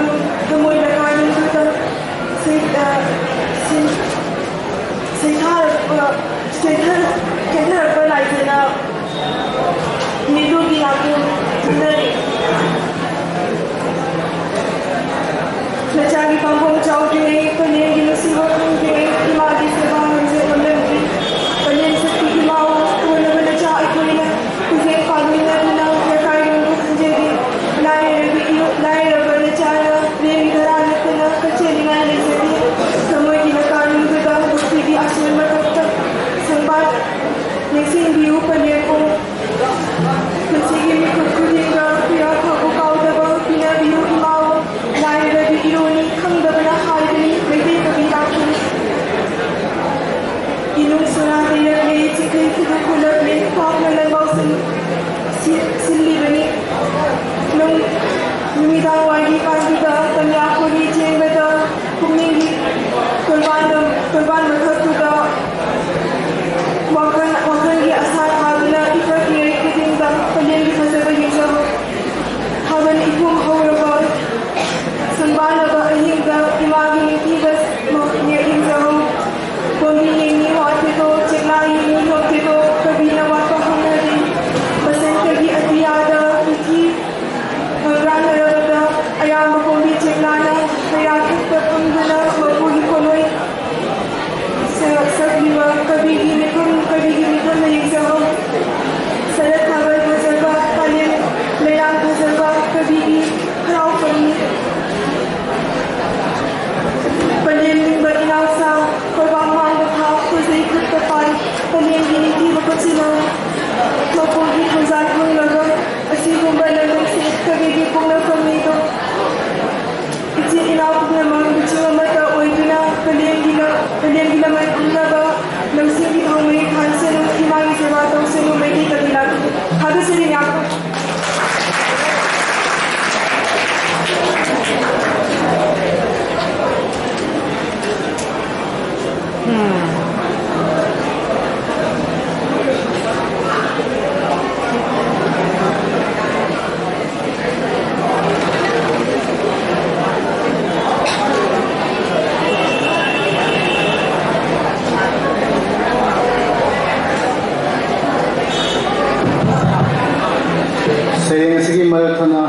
ꯃꯔꯛ ꯊꯠꯅ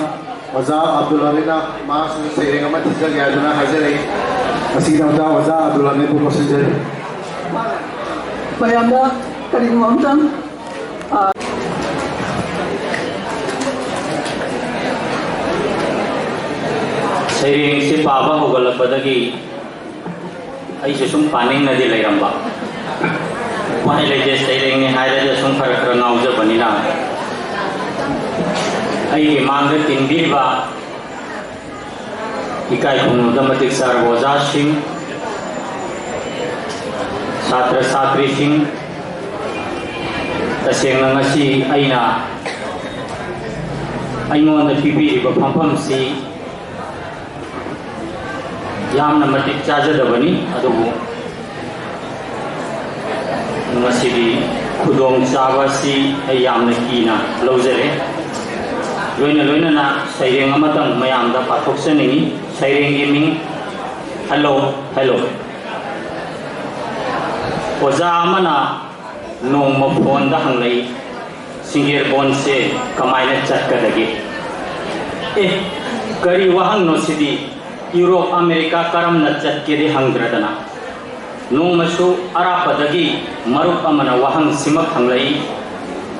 ꯑꯣꯖꯥ ꯑꯕꯗꯨꯜ ꯍꯃꯤꯗꯅ ꯃꯍꯥꯛꯁꯨ ꯁꯩꯔꯦꯡ ꯑꯃ ꯊꯤꯖꯒꯦ ꯍꯥꯏꯗꯨꯅ ꯍꯥꯏꯖꯔꯛꯏ꯫ ꯃꯁꯤꯒꯤꯗꯃꯛꯇ ꯑꯣꯖꯥ ꯑꯕꯗꯨꯜ ꯍꯃꯤꯗꯄꯨ ꯀꯧꯁꯤꯟꯖꯔꯤ꯫ ꯃꯌꯥꯝꯗ ꯀꯔꯤꯒꯨꯝꯕ ꯑꯝꯇꯪ, ꯑ, ꯁꯩꯔꯦꯡꯁꯤ ꯄꯥꯕ ꯍꯧꯒꯠꯂꯛꯄꯗꯒꯤ ꯑꯩꯁꯨ ꯁꯨꯝ ꯄꯥꯅꯤꯡꯅꯗꯤ ꯂꯩꯔꯝꯕ꯫ ꯎꯄꯥꯏ ꯂꯩꯇꯦ, ꯁꯩꯔꯦꯡꯅꯤ ꯍꯥꯏꯔꯗꯤ ꯁꯨꯝ ꯈꯔ ꯈꯔ ꯉꯥꯎꯖꯕꯅꯤꯅ꯫ ꯑꯩꯒꯤ ꯃꯥꯡꯗ ꯇꯤꯟꯕꯤꯔꯤꯕ ꯏꯀꯥꯏ ꯈꯨꯝꯅꯕꯗ ꯃꯇꯤꯛ ꯆꯥꯔꯕ ꯑꯣꯖꯥꯁꯤꯡ, ꯁꯥꯇ꯭ꯔ ꯁꯥꯇ꯭ꯔꯤꯁꯤꯡ, ꯇꯁꯦꯡꯅ ꯉꯁꯤ ꯑꯩꯅ, ꯑꯩꯉꯣꯟꯗ ꯄꯤꯕꯤꯔꯤꯕ ꯐꯝꯐꯝꯁꯤ ꯌꯥꯝꯅ ꯃꯇꯤꯛ ꯆꯥꯖꯗꯕꯅꯤ, ꯑꯗꯨꯕꯨ ꯉꯁꯤꯒꯤ ꯈꯨꯗꯣꯡꯆꯥꯕ ꯑꯁꯤ ꯑꯩ ꯌꯥꯝꯅ ꯀꯤꯅ ꯂꯧꯖꯔꯦ꯫ ꯂꯣꯏꯅ ꯂꯣꯏꯅꯅ ꯁꯩꯔꯦꯡ ꯑꯃꯇꯪ ꯃꯌꯥꯝꯗ ꯄꯥꯊꯣꯛꯆꯅꯤꯡꯏ꯫ ꯁꯩꯔꯦꯡꯒꯤ ꯃꯤꯡ ꯍꯜꯂꯣ ꯍꯜꯂꯣ꯫ ꯑꯣꯖꯥ ꯑꯃꯅ ꯅꯣꯡꯃ ꯐꯣꯟꯗ ꯍꯪꯂꯛꯏ, "ꯁꯤꯡꯒꯦꯔꯕꯣꯟꯁꯦ ꯀꯃꯥꯏꯅ ꯆꯠꯀꯗꯒꯦ?" ꯑꯦ, ꯀꯔꯤ ꯋꯥꯍꯪꯅꯣ ꯁꯤꯗꯤ? ꯌꯨꯔꯣꯞ, ꯑꯃꯦꯔꯤꯀꯥ ꯀꯔꯝꯅ ꯆꯠꯀꯦꯗꯤ ꯍꯪꯗ꯭ꯔꯗꯅ꯫ ꯅꯣꯡꯃꯁꯨ ꯑꯔꯥꯞꯄꯗꯒꯤ ꯃꯔꯨꯞ ꯑꯃꯅ ꯋꯥꯍꯪꯁꯤꯃꯛ ꯍꯪꯂꯛꯏ꯫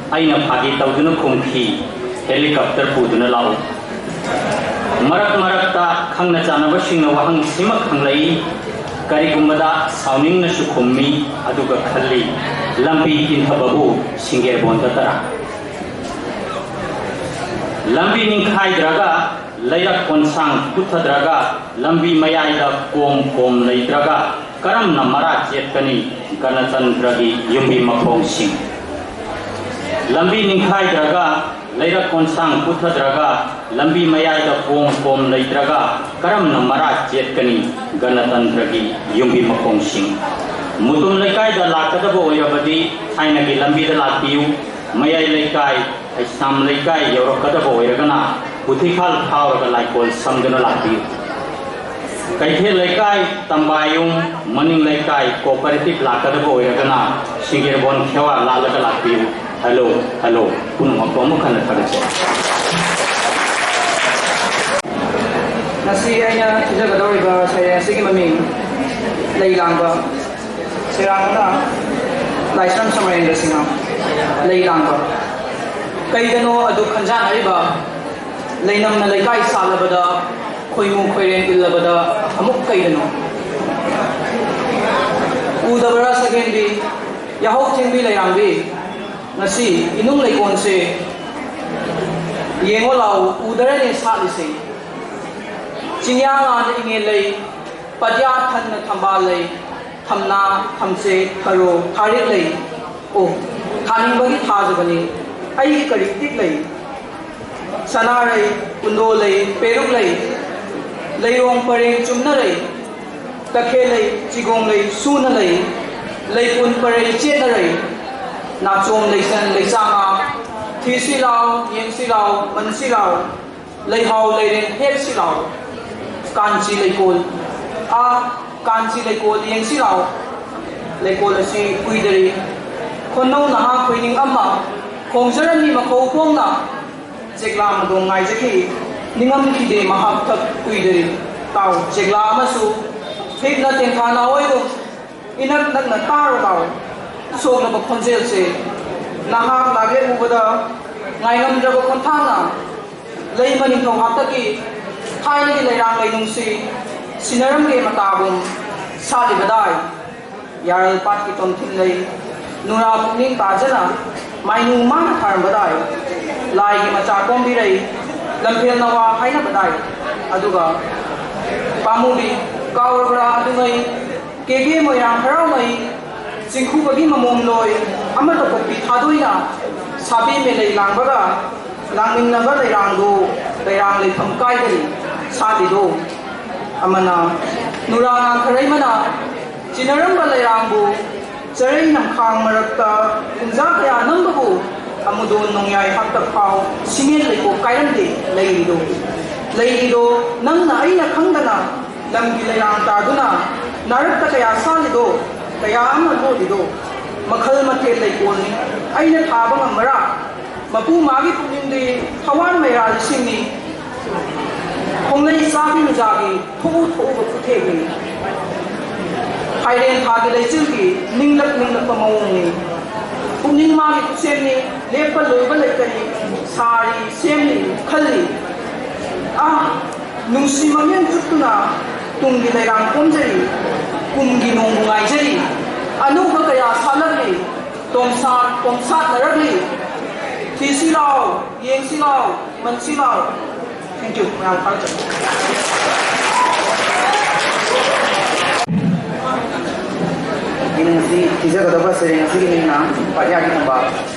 ꯑꯩꯅ ꯐꯥꯒꯤ ꯇꯧꯗꯨꯅ ꯈꯨꯝꯈꯤ, "ꯍꯦꯂꯤꯀꯣꯞꯇꯔ ꯄꯨꯗꯨꯅ ꯂꯥꯛꯎ"꯫ ꯃꯔꯛ ꯃꯔꯛꯇ ꯈꯪꯅ ꯆꯥꯟꯅꯕꯁꯤꯡꯅ ꯋꯥꯍꯪꯁꯤꯃꯛ ꯍꯪꯂꯛꯏ꯫ ꯀꯔꯤꯒꯨꯝꯕꯗ ꯁꯥꯎꯅꯤꯡꯅꯁꯨ ꯈꯨꯝꯃꯤ, ꯑꯗꯨꯒ ꯈꯜꯂꯤ, "ꯂꯝꯕꯤ ꯏꯟꯊꯕꯕꯨ ꯁꯤꯡꯒꯦꯔꯕꯣꯟꯗ ꯇꯔꯥ?" ꯂꯝꯕꯤ ꯅꯤꯡꯈꯥꯏꯗ꯭ꯔꯒ, ꯂꯩꯔꯛ ꯀꯣꯟꯁꯥꯡ ꯄꯨꯊꯗ꯭ꯔꯒ, ꯂꯝꯕꯤ ꯃꯌꯥꯏꯗ ꯀꯣꯝ ꯀꯣꯝ ꯂꯩꯇ꯭ꯔꯒ, ꯀꯔꯝꯅ ꯃꯔꯥ ꯆꯦꯠꯀꯅꯤ ꯒꯅꯇꯟꯇ꯭ꯔꯒꯤ ꯌꯨꯝꯕꯤ ꯃꯈꯣꯡꯁꯤꯡ? ꯂꯝꯕꯤ ꯅꯤꯡꯈꯥꯏꯗ꯭ꯔꯒ, ꯂꯩꯔꯛ ꯀꯣꯟꯁꯥꯡ ꯄꯨꯊꯗ꯭ꯔꯒ, ꯂꯝꯕꯤ ꯃꯌꯥꯏꯗ ꯀꯣꯝ ꯀꯣꯝ ꯂꯩꯇ꯭ꯔꯒ, ꯀꯔꯝꯅ ꯃꯔꯥ ꯆꯦꯠꯀꯅꯤ ꯒꯅꯇꯟꯇ꯭ꯔꯒꯤ ꯌꯨꯝꯕꯤ ꯃꯈꯣꯡꯁꯤꯡ? ꯃꯨꯇꯨꯝ ꯂꯩꯀꯥꯏꯗ ꯂꯥꯛꯀꯗꯕ ꯑꯣꯏꯔꯕꯗꯤ ꯊꯥꯏꯅꯒꯤ ꯂꯝꯕꯤꯗ ꯂꯥꯛꯄꯤꯌꯨ꯫ ꯃꯌꯥꯏ ꯂꯩꯀꯥꯏ, ꯍꯩꯁꯥꯝ ꯂꯩꯀꯥꯏ ꯌꯧꯔꯛꯀꯗꯕ ꯑꯣꯏꯔꯒꯅ ꯄꯨꯊꯤꯈꯥꯜ ꯐꯥꯎꯔꯒ ꯂꯥꯏꯀꯣꯜ ꯁꯝꯗꯨꯅ ꯂꯥꯛꯄꯤꯌꯨ꯫ ꯀꯩꯊꯦꯜ ꯂꯩꯀꯥꯏ, ꯇꯝꯕꯥꯌꯨꯝ, ꯃꯅꯤꯡ ꯂꯩꯀꯥꯏ, ꯀꯣꯑꯣꯄꯔꯦꯇꯤꯚ ꯂꯥꯛꯀꯗꯕ ꯑꯣꯏꯔꯒꯅ ꯁꯤꯡꯒꯦꯔꯕꯣꯟ ꯈꯦꯋꯥ ꯂꯥꯜꯂꯒ ꯂꯥꯛꯄꯤꯌꯨ꯫ Hello hello. ꯄꯨꯝꯅꯃꯛꯄꯨ ꯑꯃꯨꯛ ꯍꯟꯅ ꯊꯥꯒꯠꯆꯔꯤ꯫ ꯉꯁꯤ ꯑꯩꯅ ꯊꯤꯖꯒꯗꯧꯔꯤꯕ ꯁꯩꯔꯦꯡ ꯑꯁꯤꯒꯤ ꯃꯃꯤꯡ ꯂꯩ ꯂꯥꯡꯕ꯫ ꯁꯩꯔꯥꯡꯕꯅ ꯂꯥꯏꯁ꯭ꯔꯝ ꯁꯃꯔꯦꯟꯗ꯭ꯔ ꯁꯤꯡꯍ꯫ ꯂꯩ ꯂꯥꯡꯕ꯫ ꯀꯩꯗꯅꯣ ꯑꯗꯨ ꯈꯟꯖꯥꯟꯅꯔꯤꯕ? ꯂꯩꯅꯝꯅ ꯂꯩꯀꯥꯏ ꯁꯥꯠꯂꯕꯗ, ꯈꯣꯏꯃꯨ ꯈꯣꯏꯔꯦꯟ ꯏꯜꯂꯕꯗ ꯑꯃꯨꯛ ꯀꯩꯗꯅꯣ? ꯎꯗꯕꯔꯥ ꯁꯒꯦꯟꯕꯤ, ꯌꯥꯍꯧ ꯊꯦꯡꯕꯤ ꯂꯩꯔꯥꯡꯕꯤ? ꯉꯁꯤ ꯏꯅꯨꯡ ꯂꯩꯀꯣꯟꯁꯦ ꯌꯦꯡꯉꯣ ꯂꯥꯎ, ꯎꯗꯔꯅꯦ ꯁꯥꯠꯂꯤꯁꯦ꯫ ꯆꯤꯡꯌꯥ ꯉꯥꯅ ꯏꯉꯦꯜ ꯂꯩ, ꯄꯠꯌꯥ ꯊꯟꯅ ꯊꯝꯕꯥꯜ ꯂꯩ, ꯊꯝꯅꯥ, ꯊꯝꯆꯦꯠ, ꯊꯔꯣ, ꯊꯥꯔꯤꯛ ꯂꯩ꯫ ꯑꯣ, ꯊꯥꯅꯤꯡꯕꯒꯤ ꯊꯥꯖꯕꯅꯤ꯫ ꯑꯩꯒꯤ ꯀꯔꯤ ꯇꯤꯛ ꯂꯩ? ꯁꯅꯥꯔꯩ, ꯀꯨꯟꯗꯣ ꯂꯩ, ꯄꯦꯔꯨꯛ ꯂꯩ, ꯂꯩꯔꯣꯡ ꯄꯔꯦꯡ ꯆꯨꯝꯅ ꯂꯩ, ꯇꯈꯦꯜ ꯂꯩ, ꯆꯤꯒꯣꯡ ꯂꯩ, ꯁꯨꯅ ꯂꯩ, ꯂꯩꯄꯨꯟ ꯄꯔꯦꯡ ꯆꯦꯠꯅ ꯂꯩ, ꯅꯥꯆꯣꯝ ꯂꯩꯁꯟ ꯂꯩꯆꯥꯉꯥ, ꯊꯤꯁꯤ ꯂꯥꯎ, ꯌꯦꯡꯁꯤ ꯂꯥꯎ, ꯃꯟꯁꯤ ꯂꯥꯎ, ꯂꯩꯍꯥꯎ ꯂꯩꯔꯦꯟ ꯍꯦꯛꯁꯤ ꯂꯥꯎ꯫ ꯀꯥꯟꯆꯤ ꯂꯩꯀꯣꯜ꯫ ꯑꯥ, ꯀꯥꯟꯆꯤ ꯂꯩꯀꯣꯜ ꯌꯦꯡꯁꯤ ꯂꯥꯎ꯫ ꯂꯩꯀꯣꯜ ꯑꯁꯤ ꯀꯨꯏꯗꯔꯤ꯫ ꯈꯣꯟꯅꯧ ꯅꯍꯥ ꯈꯣꯏꯅꯤꯡ ꯑꯃ ꯈꯣꯡꯖꯔꯝꯃꯤ ꯃꯈꯧ ꯈꯣꯡꯅ꯫ ꯆꯦꯛꯂꯥ ꯃꯗꯣꯡ ꯉꯥꯏꯖꯈꯤ꯫ ꯅꯤꯡꯉꯝꯈꯤꯗꯦ ꯃꯍꯥꯛ ꯊꯛ ꯀꯨꯏꯗꯔꯤ꯫ ꯇꯥꯎ, ꯆꯦꯛꯂꯥ ꯑꯃꯁꯨ ꯍꯤꯛꯅ ꯇꯦꯟꯊꯥꯅ ꯑꯣꯏꯔꯨ꯫ ꯏꯅꯛ ꯅꯛꯅ ꯇꯥꯔꯣ ꯂꯥꯎ꯫ ꯁꯣꯛꯂꯕ ꯈꯣꯟꯖꯦꯜꯁꯦ ꯅꯍꯥꯛ ꯂꯥꯛꯂꯦ ꯎꯕꯗ ꯉꯥꯏꯉꯝꯗ꯭ꯔꯕ ꯈꯣꯟꯊꯥꯡꯅ ꯂꯩꯃ ꯅꯤꯡꯊꯧ ꯍꯥꯛꯇꯛꯀꯤ ꯊꯥꯏꯅꯒꯤ ꯂꯩꯔꯥꯡ ꯂꯩꯅꯨꯡꯁꯤ ꯁꯤꯟꯅꯔꯝꯒꯦ ꯃꯇꯥꯒꯨꯝ ꯁꯥꯠꯂꯤꯕꯗꯥꯏ꯫ ꯌꯥꯔꯜ ꯄꯥꯠꯀꯤ ꯇꯣꯝꯊꯤꯟ ꯂꯩ ꯅꯨꯔꯥ ꯄꯨꯛꯅꯤꯡ ꯇꯥꯖꯅ ꯃꯥꯏꯅꯨ ꯃꯥꯅ ꯊꯥꯔꯝꯕꯗꯥꯏ꯫ ꯂꯥꯏꯒꯤ ꯃꯆꯥ ꯀꯣꯝꯕꯤꯔꯩ ꯂꯝꯐꯦꯜ ꯅꯋꯥ ꯍꯥꯏꯅꯕꯗꯥꯏ꯫ ꯑꯗꯨꯒ ꯄꯥꯃꯨꯕꯤ ꯀꯥꯎꯔꯕ꯭ꯔꯥ ꯑꯗꯨꯉꯩ ꯀꯦꯒꯦ ꯃꯣꯏꯔꯥꯡ ꯍꯔꯥꯎꯃꯩ ꯆꯤꯡꯈꯨꯕꯒꯤ ꯃꯃꯣꯝ ꯂꯣꯏ ꯑꯃꯠꯇ ꯄꯣꯛꯄꯤ ꯊꯥꯗꯣꯏꯅ ꯁꯥꯕꯤ ꯃꯦꯂꯩ ꯂꯥꯡꯕꯒ ꯂꯥꯡꯃꯤꯟꯅꯕ ꯂꯩꯔꯥꯡꯗꯣ ꯂꯩꯔꯥꯡ ꯂꯩꯐꯝ ꯀꯥꯏꯗꯔꯤ ꯁꯥꯠꯂꯤꯗꯣ꯫ ꯑꯃꯅ ꯅꯨꯔꯥ ꯉꯥꯡꯈꯔꯩꯃꯅ ꯆꯤꯟꯅꯔꯝꯕ ꯂꯩꯔꯥꯡꯕꯨ ꯆꯔꯩ ꯅꯝꯈꯥꯡ ꯃꯔꯛꯇ ꯀꯨꯝꯖꯥ ꯀꯌꯥ ꯅꯝꯕꯕꯨ ꯑꯃꯨꯗꯣꯟ ꯅꯣꯡꯌꯥꯏ ꯍꯥꯛꯇꯛ ꯐꯥꯎ ꯁꯤꯡꯌꯦꯟ ꯂꯩꯀꯣꯛ ꯀꯥꯏꯔꯝꯗꯦ ꯂꯩꯔꯤꯗꯣ꯫ ꯂꯩꯔꯤꯗꯣ ꯅꯪꯅ ꯑꯩꯅ ꯈꯪꯗꯅ ꯂꯝꯒꯤ ꯂꯩꯔꯥꯡ ꯇꯥꯗꯨꯅ ꯅꯥꯔꯛꯇ ꯀꯌꯥ ꯁꯥꯠꯂꯤꯗꯣ, ꯀꯌꯥ ꯑꯃ ꯂꯣꯠꯂꯤꯗꯣ꯫ ꯃꯈꯜ ꯃꯊꯦꯜ ꯂꯩꯀꯣꯜꯅꯤ ꯑꯩꯅ ꯊꯥꯕ ꯉꯝꯕꯔꯥ? ꯃꯄꯨ ꯃꯥꯒꯤ ꯄꯨꯛꯅꯤꯡꯗꯤ ꯊꯋꯥꯟ ꯃꯩꯔꯥ ꯂꯤꯁꯤꯡꯅꯤ꯫ ꯈꯣꯡꯂꯩ ꯆꯥꯕꯤ ꯅꯨꯡꯖꯥꯒꯤ ꯊꯣꯛꯎ ꯊꯣꯛꯎꯕ ꯈꯨꯊꯦꯛꯅꯤ꯫ ꯐꯥꯏꯔꯦꯟ ꯊꯥꯒꯤ ꯂꯩꯆꯤꯜꯒꯤ ꯅꯤꯡꯂꯛ ꯅꯤꯡꯂꯛꯄ ꯃꯑꯣꯡꯅꯤ꯫ ꯄꯨꯛꯅꯤꯡ ꯃꯥꯒꯤ ꯈꯨꯠꯁꯦꯝꯅꯤ꯫ ꯂꯦꯞꯄ ꯂꯣꯏꯕ ꯂꯩꯇꯅꯤ꯫ ꯁꯥꯔꯤ, ꯁꯦꯝꯂꯤ, ꯈꯜꯂꯤ꯫ ꯑꯥ, ꯅꯨꯡꯁꯤ ꯃꯃꯤꯡ ꯆꯨꯞꯇꯨꯅ ꯇꯨꯡꯒꯤ ꯂꯩꯔꯥꯡ ꯈꯣꯝꯖꯔꯤ꯫ ꯀꯨꯝꯒꯤ ꯅꯣꯡꯕꯨ ꯉꯥꯏꯖꯔꯤ꯫ ꯑꯅꯧꯕ ꯀꯌꯥ ꯁꯥꯠꯂꯛꯂꯤ꯫ ꯇꯣꯝꯁꯥꯠ ꯇꯣꯝꯁꯥꯠꯅꯔꯛꯂꯤ꯫ ꯊꯤꯁꯤ ꯂꯥꯎ, ꯌꯦꯡꯁꯤ ꯂꯥꯎ, ꯃꯟꯁꯤ ꯂꯥꯎ꯫ Thank you꯫ ꯃꯌꯥꯝ ꯊꯥꯒꯠꯆꯔꯤ꯫ ꯏꯅꯤꯡ ꯑꯁꯤ ꯊꯤꯖꯒꯗꯕ ꯁꯩꯔꯦꯡ ꯑꯁꯤꯒꯤ ꯃꯤꯡꯅ ꯄꯥꯠꯌꯥꯒꯤ ꯊꯝꯕꯥꯜ꯫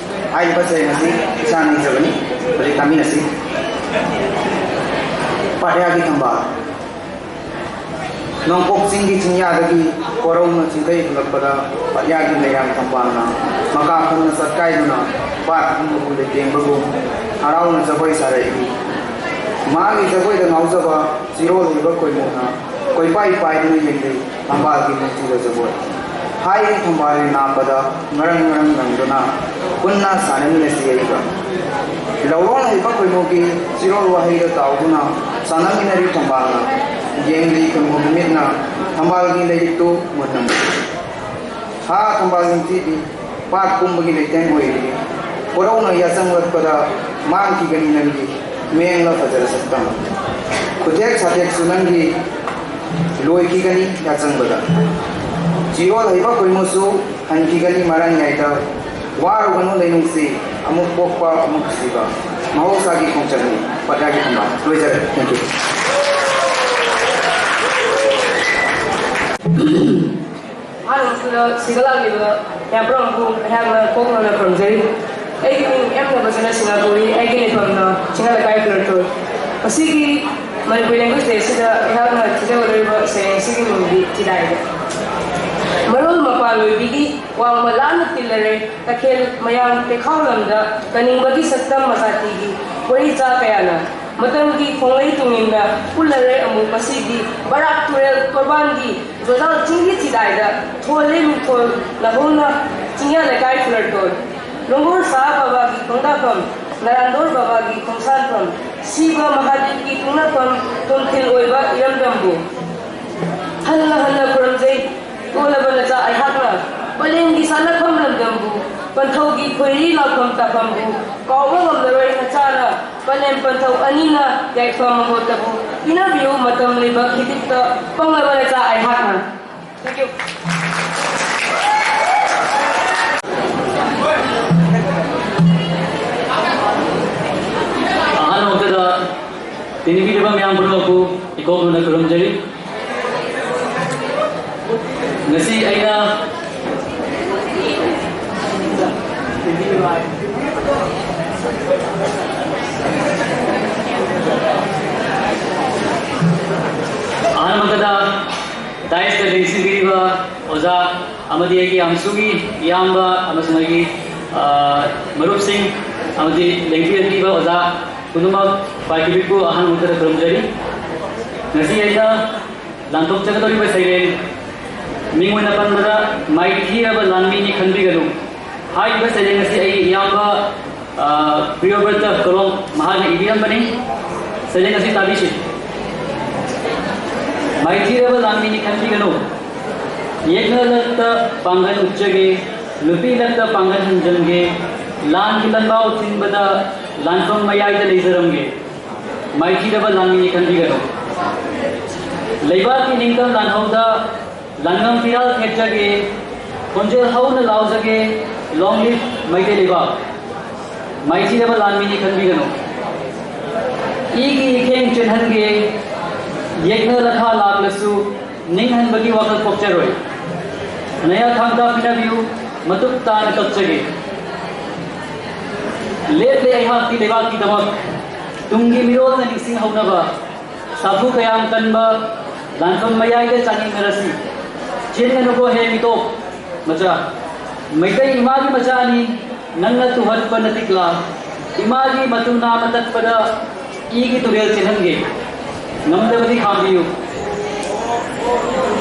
ꯍꯥꯏꯔꯤꯕ ꯁꯩꯔꯦꯡ ꯑꯁꯤ ꯏꯁꯥꯅ ꯏꯖꯕꯅꯤ꯫ ꯍꯧꯖꯤꯛ ꯇꯥꯃꯤꯟꯅꯁꯤ꯫ ꯄꯥꯠꯌꯥꯒꯤ ꯊꯝꯕꯥꯜ꯫ ꯅꯣꯡꯄꯣꯛ ꯆꯤꯡꯒꯤ ꯆꯤꯡꯌꯥꯗꯒꯤ ꯀꯣꯔꯧꯅ ꯆꯤꯡꯊꯩ ꯍꯨꯜꯂꯛꯄꯗ, ꯄꯥꯠꯌꯥꯒꯤ ꯂꯩꯔꯥꯡ ꯊꯝꯕꯥꯜꯅ ꯃꯀꯥ ꯐꯅ ꯆꯠꯀꯥꯏꯗꯨꯅ ꯄꯥꯠ ꯄꯨꯝꯕꯕꯨ ꯂꯩꯇꯦꯡꯕꯒꯨꯝ ꯍꯔꯥꯎꯅ ꯖꯒꯣꯏ ꯁꯥꯔꯛꯏ꯫ ꯃꯥꯒꯤ ꯖꯒꯣꯏꯗ ꯉꯥꯎꯖꯕ ꯆꯤꯔꯣꯜ ꯍꯩꯕ ꯈꯣꯏꯃꯨꯅ ꯀꯣꯏꯄꯥꯏ ꯄꯥꯏꯗꯨꯅ ꯌꯦꯡꯂꯤ꯫ ꯊꯝꯕꯥꯜꯒꯤ ꯅꯨꯡꯁꯤꯕ ꯖꯒꯣꯏ꯫ ꯍꯥꯏꯔꯤ ꯊꯝꯕꯥꯜꯒꯤ ꯅꯥꯞꯄꯗ ꯉꯔꯪ ꯉꯔꯪ ꯂꯪꯗꯨꯅ ꯄꯨꯟꯅ ꯁꯥꯟꯅꯃꯤꯟꯅꯁꯤ ꯑꯏꯕ꯫ ꯂꯧꯔꯣꯡ ꯍꯩꯕ ꯈꯣꯏꯃꯨꯒꯤ ꯆꯤꯔꯣꯜ ꯋꯥꯍꯩꯗ ꯇꯥꯎꯗꯨꯅ ꯁꯥꯟꯅꯃꯤꯟꯅꯔꯤ ꯊꯝꯕꯥꯜꯅ꯫ ꯌꯦꯡꯂꯤ ꯈꯣꯏꯃꯨꯒꯤ ꯃꯤꯠꯅ ꯊꯝꯕꯥꯜꯒꯤ ꯂꯩꯔꯤꯛꯇꯨ ꯃꯨꯟꯅ ꯃꯨꯟꯅ꯫ ꯍꯥ ꯊꯝꯕꯥꯜ ꯅꯤꯡꯊꯤꯕꯤ, ꯄꯥꯠ ꯄꯨꯝꯕꯒꯤ ꯂꯩꯇꯦꯡ ꯑꯣꯏꯔꯤꯕꯤ꯫ ꯀꯣꯔꯧꯅ ꯌꯥꯆꯪꯂꯛꯄꯗ ꯃꯥꯡꯈꯤꯒꯅꯤ ꯅꯪꯒꯤ ꯃꯦꯡꯂ ꯐꯖꯔ ꯁꯛꯇꯝ꯫ ꯈꯨꯊꯦꯛ ꯁꯥꯊꯦꯛꯁꯨ ꯅꯪꯒꯤ ꯂꯣꯏꯈꯤꯒꯅꯤ ꯌꯥꯆꯪꯕꯗ꯫ ꯆꯤꯔꯣꯜ ꯍꯩꯕ ꯈꯣꯏꯃꯨꯁꯨ ꯍꯟꯈꯤꯒꯅꯤ ꯃꯔꯥꯡꯌꯥꯏꯗ꯫ ꯋꯥꯔꯨꯒꯅꯨ ꯂꯩꯅꯨꯡꯁꯤ, ꯑꯃꯨꯛ ꯄꯣꯛꯄ ꯑꯃꯨꯛ ꯁꯤꯕ ꯃꯍꯧꯁꯥꯒꯤ ꯈꯣꯡꯆꯠꯅꯤ꯫ ꯄꯥꯠꯌꯥꯒꯤ ꯊꯝꯕꯥꯜ꯫ ꯂꯣꯏꯖꯔꯦ꯫ Thank you꯫ ꯑꯍꯥꯟꯕꯁꯤꯗ ꯁꯤꯗ ꯂꯥꯛꯂꯤꯕ ꯃꯌꯥꯝ ꯄꯨꯝꯅꯃꯛꯄꯨ ꯑꯩꯍꯥꯛꯅ ꯀꯣꯛ ꯅꯧꯅ ꯈꯨꯔꯨꯝꯖꯔꯤ꯫ ꯑꯩꯒꯤ ꯃꯤꯡ ꯑꯦꯝ ꯅꯕꯆꯟꯗ꯭ꯔ ꯁꯤꯡꯍ ꯀꯧꯏ꯫ ꯑꯩꯒꯤ ꯂꯩꯐꯝꯅ ꯆꯤꯡꯌꯥ ꯂꯩꯀꯥꯏ ꯐꯤꯔꯣꯜꯇꯣꯜ꯫ ꯉꯁꯤꯒꯤ ꯃꯅꯤꯄꯨꯔꯤ language day ꯑꯁꯤꯗ ꯑꯩꯍꯥꯛꯅ ꯊꯤꯖꯒꯗꯧꯔꯤꯕ ꯁꯩꯔꯦꯡ ꯑꯁꯤꯒꯤ ꯃꯤꯡꯗꯤ ꯆꯤꯗꯥꯏꯅꯤ꯫ ꯃꯔꯣꯜ ꯃꯄꯥꯟ ꯑꯣꯏꯕꯤꯒꯤ ꯋꯥꯡꯃ ꯂꯥꯞꯅ ꯇꯤꯜꯂꯔꯦ, ꯇꯈꯦꯜ ꯃꯌꯥꯝ ꯄꯦꯈꯥꯎ ꯂꯝꯗ ꯀꯅꯤꯡꯕꯒꯤ ꯁꯛꯇꯝ ꯃꯆꯥꯇꯤꯒꯤ ꯋꯥꯔꯤ ꯆꯥ ꯀꯌꯥꯅ ꯃꯇꯝꯒꯤ ꯈꯣꯡꯂꯩ ꯇꯨꯡꯏꯟꯅ ꯄꯨꯜꯂꯔꯦ ꯑꯃꯨꯛ ꯃꯁꯤꯗꯤ ꯕꯔꯥꯛ ꯇꯨꯔꯦꯜ ꯇꯣꯔꯕꯥꯟꯒꯤ ꯖꯣꯖꯥꯜ ꯆꯤꯡꯒꯤ ꯆꯤꯗꯥꯏꯗ ꯊꯣꯜꯂꯦ ꯃꯤꯡꯊꯣꯜ ꯅꯧꯍꯧꯅ ꯆꯤꯡꯌꯥ ꯂꯩꯀꯥꯏ ꯐꯤꯔꯣꯜꯇꯣꯜ꯫ ꯂꯣꯡꯒꯣꯔ ꯁꯥꯍ ꯕꯕꯥꯒꯤ ꯈꯣꯡꯗꯥꯐꯝ, ꯅꯔꯥꯟꯗꯣꯔ ꯕꯕꯥꯒꯤ ꯈꯣꯡꯁꯥꯟꯐꯝ, ꯁꯤꯕ ꯃꯍꯥꯗꯦꯕꯀꯤ ꯇꯨꯡꯅꯐꯝ, ꯇꯣꯝꯊꯤꯟ ꯑꯣꯏꯕ ꯏꯔꯝꯗꯝꯕꯨ ꯍꯟꯅ ꯍꯟꯅ ꯈꯨꯔꯨꯝꯖꯩ꯫ ꯇꯣꯜꯂꯕ ꯅꯆꯥ ꯑꯩꯍꯥꯛꯅ ꯄꯂꯦꯝꯒꯤ ꯁꯥꯟꯅꯐꯝ ꯂꯝꯗꯝꯕꯨ, ꯄꯟꯊꯧꯒꯤ ꯈꯣꯏꯔꯤ ꯂꯥꯎꯐꯝ ꯇꯥꯐꯝꯕꯨ ꯀꯥꯎꯕ ꯉꯝꯂꯔꯣꯏ ꯅꯆꯥꯅ꯫ ꯄꯂꯦꯝ ꯄꯟꯊꯧ ꯑꯅꯤꯅ ꯌꯥꯏꯐ ꯃꯉꯣꯟꯗꯕꯨ ꯄꯤꯅꯕꯤꯌꯨ ꯃꯇꯝ ꯂꯩꯕ ꯈꯤꯇꯤꯛꯇ ꯄꯪꯂꯕ ꯅꯆꯥ ꯑꯩꯍꯥꯛꯅ꯫ Thank you. ꯑꯍꯥꯟꯕ ꯃꯛꯇꯗ ꯇꯤꯟꯕꯤꯔꯤꯕ ꯃꯌꯥꯝ ꯄꯨꯝꯅꯃꯛꯄꯨ ꯏꯀꯣꯛ ꯃꯅ ꯈꯨꯔꯨꯝꯖꯔꯤ꯫ ꯉꯁꯤ ꯑꯩꯅ ꯑꯍꯥꯟꯕꯗ ꯗꯥꯏꯁꯇ ꯂꯦꯡꯁꯤꯟꯕꯤꯔꯤꯕ ꯑꯣꯖꯥ ꯑꯃꯗꯤ ꯑꯩꯒꯤ ꯌꯥꯝꯁꯨꯒꯤ ꯏꯌꯥꯝꯕ ꯑꯃꯁꯨꯡ ꯑꯩꯒꯤ, ꯑ, ꯃꯔꯨꯞꯁꯤꯡ ꯑꯃꯗꯤ ꯂꯦꯡꯕꯤꯔꯛꯂꯤꯕ ꯑꯣꯖꯥ ꯄꯨꯝꯅꯃꯛ ꯄꯥꯏꯈꯤꯕꯤꯕꯨ ꯑꯍꯥꯟꯕ ꯃꯛꯇꯗ ꯈꯨꯔꯨꯝꯖꯔꯤ꯫ ꯉꯁꯤ ꯑꯩꯅ ꯂꯥꯟꯊꯣꯛꯆꯒꯗꯧꯔꯤꯕ ꯁꯩꯔꯦꯡ ꯃꯤꯡ ꯑꯣꯏꯅ ꯄꯟꯕꯗ ꯃꯥꯏꯊꯤꯔꯕ ꯂꯥꯟꯃꯤꯅꯤ ꯈꯟꯕꯤꯒꯅꯨ꯫ ꯍꯥꯏꯔꯤꯕ ꯁꯩꯔꯦꯡ ꯑꯁꯤ ꯑꯩꯒꯤ ꯏꯌꯥꯝꯕ, ꯑ, ꯄ꯭ꯔꯤꯌꯣꯕ꯭ꯔꯇ ꯀꯣꯂꯣꯝ ꯃꯍꯥꯛꯅ ꯏꯕꯤꯔꯝꯕꯅꯤ꯫ ꯁꯩꯔꯦꯡ ꯑꯁꯤ ꯇꯥꯕꯤꯁꯤ꯫ ꯃꯥꯏꯊꯤꯔꯕ ꯂꯥꯟꯃꯤꯅꯤ ꯈꯟꯕꯤꯒꯅꯨ꯫ ꯌꯦꯛꯅ ꯂꯛꯇ ꯄꯥꯡꯒꯜ ꯎꯠꯆꯒꯦ, ꯅꯨꯄꯤ ꯂꯛꯇ ꯄꯥꯡꯒꯜ ꯍꯟꯖꯟꯒꯦ, ꯂꯥꯟꯒꯤ ꯂꯟꯕꯥꯎ ꯊꯤꯟꯕꯗ ꯂꯥꯟꯐꯝ ꯃꯌꯥꯏꯗ ꯂꯩꯖꯔꯝꯒꯦ꯫ ꯃꯥꯏꯊꯤꯔꯕ ꯂꯥꯟꯃꯤꯅꯤ ꯈꯟꯕꯤꯒꯅꯨ꯫ ꯂꯩꯕꯥꯛꯀꯤ ꯅꯤꯡꯇꯝ ꯂꯥꯟꯍꯧꯗ ꯂꯥꯟꯉꯝ ꯐꯤꯔꯥꯜ ꯊꯦꯠꯆꯒꯦ, ꯈꯣꯟꯖꯦꯜ ꯍꯧꯅ ꯂꯥꯎꯖꯒꯦ, Long live ꯃꯩꯇꯩ ꯂꯩꯕꯥꯛ꯫ ꯃꯥꯏꯊꯤꯔꯕ ꯂꯥꯟꯃꯤꯅꯤ ꯈꯟꯕꯤꯒꯅꯨ꯫ ꯏꯒꯤ ꯏꯈꯦꯡ ꯆꯦꯟꯍꯟꯒꯦ, ꯌꯦꯛꯅ ꯂꯈꯥ ꯂꯥꯛꯂꯁꯨ ꯅꯤꯡꯍꯟꯕꯒꯤ ꯋꯥꯈꯜ ꯄꯣꯛꯆꯔꯣꯏ꯫ ꯅꯌꯥ ꯊꯥꯡ ꯇꯥ ꯄꯤꯅꯕꯤꯌꯨ, ꯃꯇꯨꯞ ꯇꯥꯅ ꯀꯛꯆꯒꯦ꯫ ꯂꯦꯞꯂꯦ ꯑꯩꯍꯥꯛꯇꯤ ꯂꯩꯕꯥꯛꯀꯤꯗꯃꯛ, ꯇꯨꯡꯒꯤ ꯃꯤꯔꯣꯜꯅ ꯅꯤꯡꯁꯤꯡꯍꯧꯅꯕ꯫ ꯁꯥꯐꯨ ꯀꯌꯥꯝ ꯀꯟꯕ ꯂꯥꯟꯐꯝ ꯃꯌꯥꯏꯗ ꯆꯥꯡꯌꯦꯡꯅꯔꯁꯤ꯫ ꯆꯦꯟꯒꯅꯨꯀꯣ ꯍꯦ ꯃꯤꯇꯣꯞ ꯃꯆꯥ, ꯃꯩꯇꯩ ꯏꯃꯥꯒꯤ ꯃꯆꯥꯅꯤ ꯅꯪꯅ ꯇꯨꯍꯠꯄ ꯅꯇꯤꯛꯂꯥ꯫ ꯏꯃꯥꯒꯤ ꯃꯇꯨ ꯅꯥꯝꯃ ꯇꯠꯄꯗ ꯏꯒꯤ ꯇꯨꯔꯦꯜ ꯆꯦꯜꯍꯟꯒꯦ꯫ ꯉꯝꯗꯕꯗꯤ ꯈꯥꯝꯕꯤꯌꯨ꯫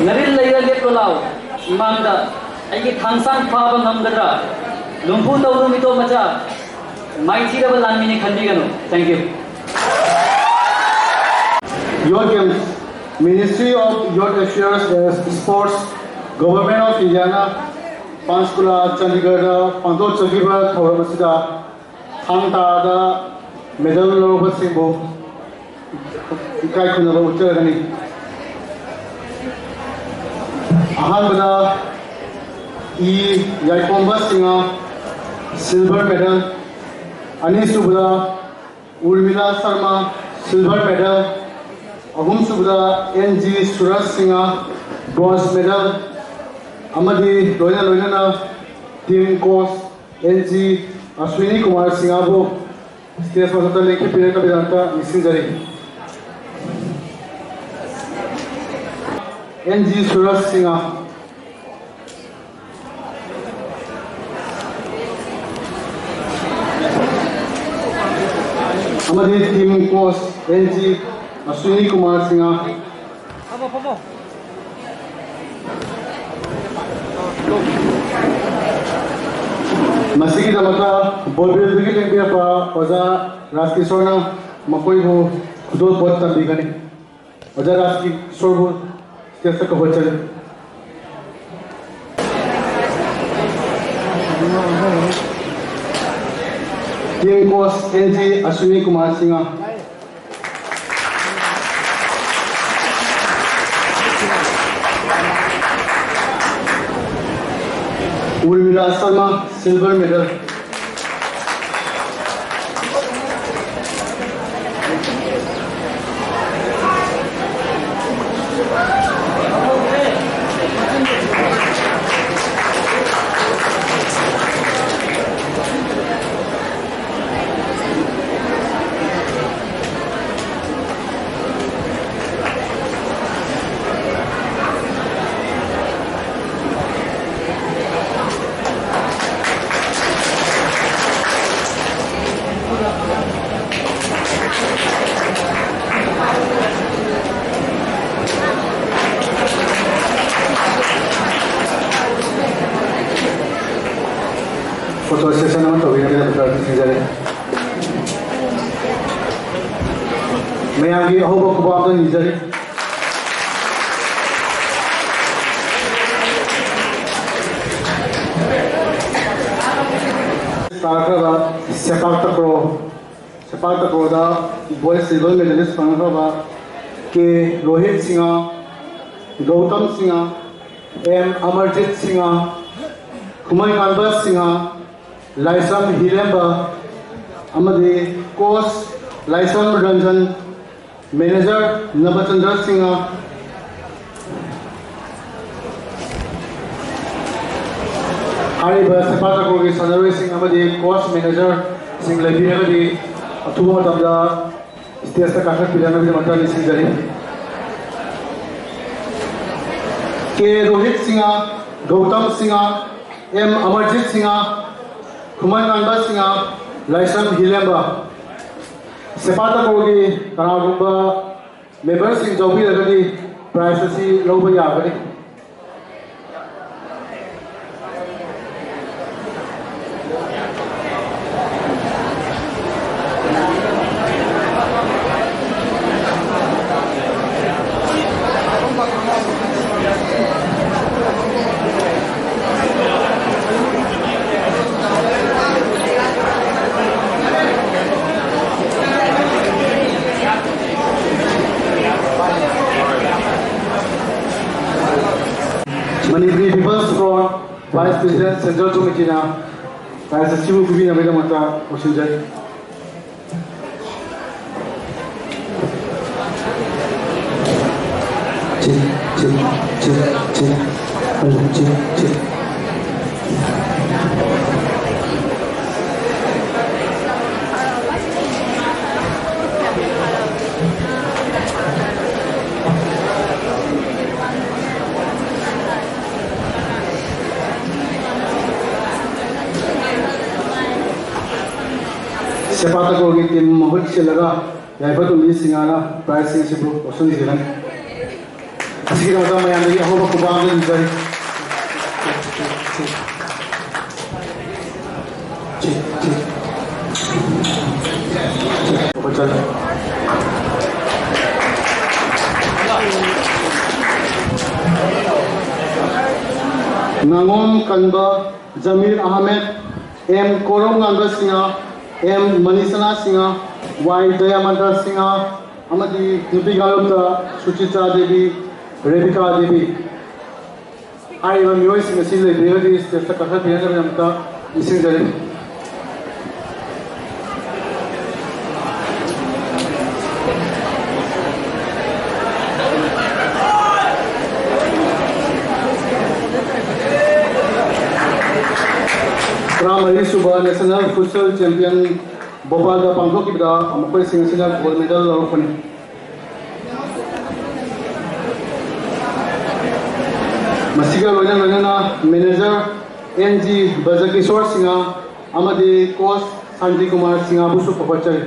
ꯉꯔꯤꯜ ꯂꯩꯔ ꯂꯦꯞꯂꯣ ꯂꯥꯎ ꯏꯃꯥꯡꯗ, ꯑꯩꯒꯤ ꯊꯥꯡꯁꯥꯡ ꯐꯥꯕ ꯉꯝꯒꯗ꯭ꯔꯥ? ꯂꯨꯝꯐꯨ ꯇꯧꯅꯨ ꯃꯤꯇꯣꯞ ꯃꯆꯥ, ꯃꯥꯏꯊꯤꯔꯕ ꯂꯥꯟꯃꯤꯅꯤ ꯈꯟꯕꯤꯒꯅꯨ꯫ Thank you. Youth Games, Ministry of Youth Affairs and Sports, Government of Indiaꯅ ꯄꯥꯟꯆꯀꯨꯂꯥ ꯆꯥꯟꯗꯤꯒꯔꯗ ꯄꯥꯡꯊꯣꯛꯆꯈꯤꯕ ꯊꯧꯔꯝ ꯑꯁꯤꯗ ꯊꯥꯡ ꯇꯥꯗ ꯃꯦꯗꯜ ꯂꯧꯔꯕꯁꯤꯡꯕꯨ ꯏꯀꯥꯏ ꯈꯨꯝꯅꯕ ꯎꯠꯆꯔꯒꯅꯤ꯫ ꯑꯍꯥꯟꯕꯗ E Yaikhomba Singh, silver medal, ꯑꯅꯤꯁꯨꯕꯗ ꯎꯔꯃꯤꯂꯥ ꯁꯔꯃ, silver medal, ꯑꯍꯨꯝꯁꯨꯕꯗ N G Suraj Singh, bronze medal, ꯑꯃꯗꯤ ꯂꯣꯏꯅ ꯂꯣꯏꯅꯅ team coach N G Ashwini Kumar ꯁꯤꯡꯍꯕꯨ stage ꯃꯊꯛꯇ ꯂꯦꯡꯈꯠꯄꯤꯔꯛꯅꯕꯒꯤꯗꯃꯛꯇ ꯅꯤꯡꯁꯤꯡꯖꯔꯤ꯫ N G Suraj Singh. ꯑꯃꯗꯤ team coach N G Ashwini Kumar Singh. ꯃꯁꯤꯒꯤꯗꯃꯛꯇ ꯕꯣꯔꯕꯤꯜꯗꯒꯤ ꯂꯦꯡꯕꯤꯔꯛꯄ ꯑꯣꯖꯥ ꯔꯥꯖꯀꯤꯁꯣꯔꯅ ꯃꯈꯣꯏꯕꯨ ꯈꯨꯗꯣꯜꯄꯣꯠ ꯇꯝꯕꯤꯒꯅꯤ꯫ ꯑꯣꯖꯥ ꯔꯥꯖꯀꯤꯁꯣꯔꯕꯨ stageꯇ ꯀꯧꯍꯟꯖꯔꯤ꯫ Team coach N G Ashwini Kumar Singh. Urmila Sharma, silver medal꯫ ꯑꯃ ꯇꯧꯕꯤꯅꯕꯒꯤꯗꯃꯛꯇ ꯁꯤꯟꯖꯔꯤ꯫ ꯃꯌꯥꯝꯒꯤ ꯑꯍꯧꯕ ꯈꯨꯕꯥꯛ ꯑꯝꯇ ꯅꯤꯖꯔꯤ꯫ ꯇꯥꯔꯛꯈ꯭ꯔꯕ ꯁꯦꯄꯥꯛ ꯇꯀ꯭ꯔꯣ, ꯁꯦꯄꯥꯛ ꯇꯀ꯭ꯔꯣꯗ ꯕꯣꯏꯁ ꯁꯤꯜꯚꯔ ꯃꯦꯗꯥꯂꯤꯁ ꯐꯪꯈ꯭ꯔꯕ ꯀꯦ ꯔꯣꯍꯤꯠ ꯁꯤꯡꯍ, ꯒꯧꯇꯝ ꯁꯤꯡꯍ, ꯑꯦꯝ ꯑꯃꯔꯖꯤꯠ ꯁꯤꯡꯍ, ꯈꯨꯃꯟ ꯉꯥꯟꯕ ꯁꯤꯡꯍ, ꯂꯥꯏꯁ꯭ꯔꯝ ꯍꯤꯔꯦꯝꯕ ꯑꯃꯗꯤ ꯀꯣꯆ ꯂꯥꯏꯁ꯭ꯔꯝ ꯔꯟꯖꯟ, ꯃꯦꯅꯦꯖꯔ ꯅꯕꯆꯟꯗ꯭ꯔ ꯁꯤꯡꯍ꯫ ꯍꯥꯏꯔꯤꯕ ꯁꯦꯄꯥꯛ ꯇꯀ꯭ꯔꯣꯒꯤ ꯁꯥꯟꯅꯔꯣꯏꯁꯤꯡ ꯑꯃꯗꯤ ꯀꯣꯆ ꯃꯦꯅꯦꯖꯔꯁꯤꯡ ꯂꯩꯕꯤꯔꯒꯗꯤ ꯑꯊꯨꯕ ꯃꯇꯝꯗ ꯁ꯭ꯇꯦꯖꯇ ꯀꯥꯈꯠꯄꯤꯔꯛꯅꯕꯒꯤꯗꯃꯛꯇ ꯅꯤꯡꯁꯤꯡꯖꯔꯤ꯫ ꯀꯦ ꯔꯣꯍꯤꯠ ꯁꯤꯡꯍ, ꯒꯧꯇꯝ ꯁꯤꯡꯍ, ꯑꯦꯝ ꯑꯃꯔꯖꯤꯠ ꯁꯤꯡꯍ, ꯈꯨꯃꯟ ꯉꯥꯟꯕ ꯁꯤꯡꯍ, ꯂꯥꯏꯁ꯭ꯔꯝ ꯍꯤꯂꯦꯝꯕ꯫ ꯁꯦꯄꯥꯛ ꯇꯀ꯭ꯔꯣꯒꯤ ꯀꯅꯥꯒꯨꯝꯕ ꯃꯦꯝꯕꯔꯁꯤꯡ ꯌꯥꯎꯕꯤꯔꯒꯗꯤ ꯄ꯭ꯔꯥꯏꯖ ꯑꯁꯤ ꯂꯧꯕ ꯌꯥꯒꯅꯤ꯫ Manipuri peoples front vice president central ꯀꯃꯤꯇꯤꯅ ꯄ꯭ꯔꯥꯏꯖ ꯑꯁꯤꯕꯨ ꯄꯤꯕꯤꯅꯕꯒꯤꯗꯃꯛꯇ ꯀꯧꯁꯤꯟꯖꯔꯤ꯫ ꯆꯤꯠ, ꯆꯤꯠ, ꯆꯤꯠ, ꯆꯤꯠ꯫ ꯆꯤꯠ, ꯆꯤꯠ꯫ ꯁꯦꯄꯥꯛ ꯇꯀ꯭ꯔꯣꯒꯤ ꯇꯤꯝ ꯃꯍꯨꯠ ꯁꯤꯜꯂꯒ ꯌꯥꯏꯐꯗꯣꯡꯕꯤ ꯁꯤꯡꯍꯅ ꯄ꯭ꯔꯥꯏꯖꯁꯤꯡꯁꯤꯕꯨ ꯂꯧꯁꯤꯟꯕꯤꯒꯅꯤ꯫ ꯑꯁꯤꯒꯤꯗꯃꯛꯇ ꯃꯌꯥꯝꯗꯒꯤ ꯑꯍꯧꯕ ꯈꯨꯕꯥꯛ ꯑꯃ ꯅꯤꯖꯔꯤ꯫ ꯉꯥꯉꯣꯝ ꯀꯟꯕ ꯖꯃꯤꯔ ꯑꯍꯃꯦꯗ, ꯑꯦꯝ ꯀꯣꯔꯧꯉꯥꯟꯕ ꯁꯤꯡꯍ, ꯑꯦꯝ ꯃꯅꯤꯁꯅꯥ ꯁꯤꯡꯍ, ꯋꯥꯏ ꯗꯌꯥꯃꯟꯗ ꯁꯤꯡꯍ, ꯑꯃꯗꯤ ꯅꯨꯄꯤ ꯀꯥꯡꯂꯨꯞꯇ ꯁꯨꯆꯤꯇ꯭ꯔꯥ ꯗꯦꯕꯤ, ꯔꯦꯕꯤꯀꯥ ꯗꯦꯕꯤ꯫ ꯍꯥꯏꯔꯤꯕ ꯃꯤꯑꯣꯏꯁꯤꯡ ꯑꯁꯤ ꯂꯩꯕꯤꯔꯒꯗꯤ ꯁ꯭ꯇꯦꯖꯇ ꯀꯥꯈꯠꯄꯤꯔꯛꯅꯕꯒꯤꯗꯃꯛꯇ ꯅꯤꯡꯁꯤꯡꯖꯔꯤ꯫ ꯇꯔꯥꯃꯔꯤ ꯁꯨꯕ National Futsal Champion ꯚꯣꯄꯥꯜꯗ ꯄꯥꯡꯊꯣꯛꯈꯤꯕꯗ ꯃꯈꯣꯏꯁꯤꯡ ꯑꯁꯤꯅ gold medal ꯂꯧꯔꯛꯄꯅꯤ꯫ ꯃꯁꯤꯒ ꯂꯣꯏꯅ ꯂꯣꯏꯅꯅ manager ꯑꯦꯟ ꯖꯤ ꯕ꯭ꯔꯖꯀꯤꯁꯣꯔ ꯁꯤꯡꯍ ꯑꯃꯗꯤ coach ꯁꯥꯟꯇꯤ ꯀꯨꯃꯥꯔ ꯁꯤꯡꯍꯕꯨꯁꯨ ꯄꯨꯈꯠꯆꯔꯤ꯫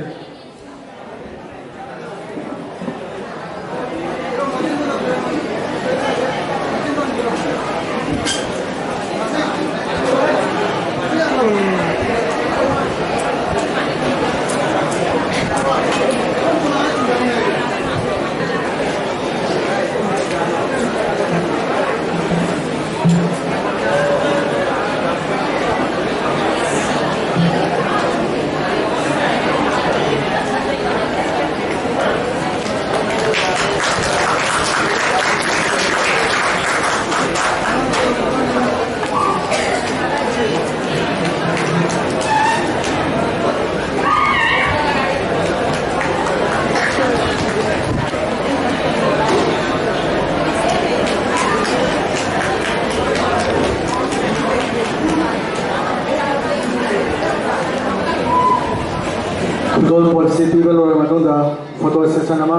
Football policy ꯄꯤꯕ ꯂꯣꯏꯔꯕ ꯃꯇꯨꯡꯗ photo session ꯑꯃ,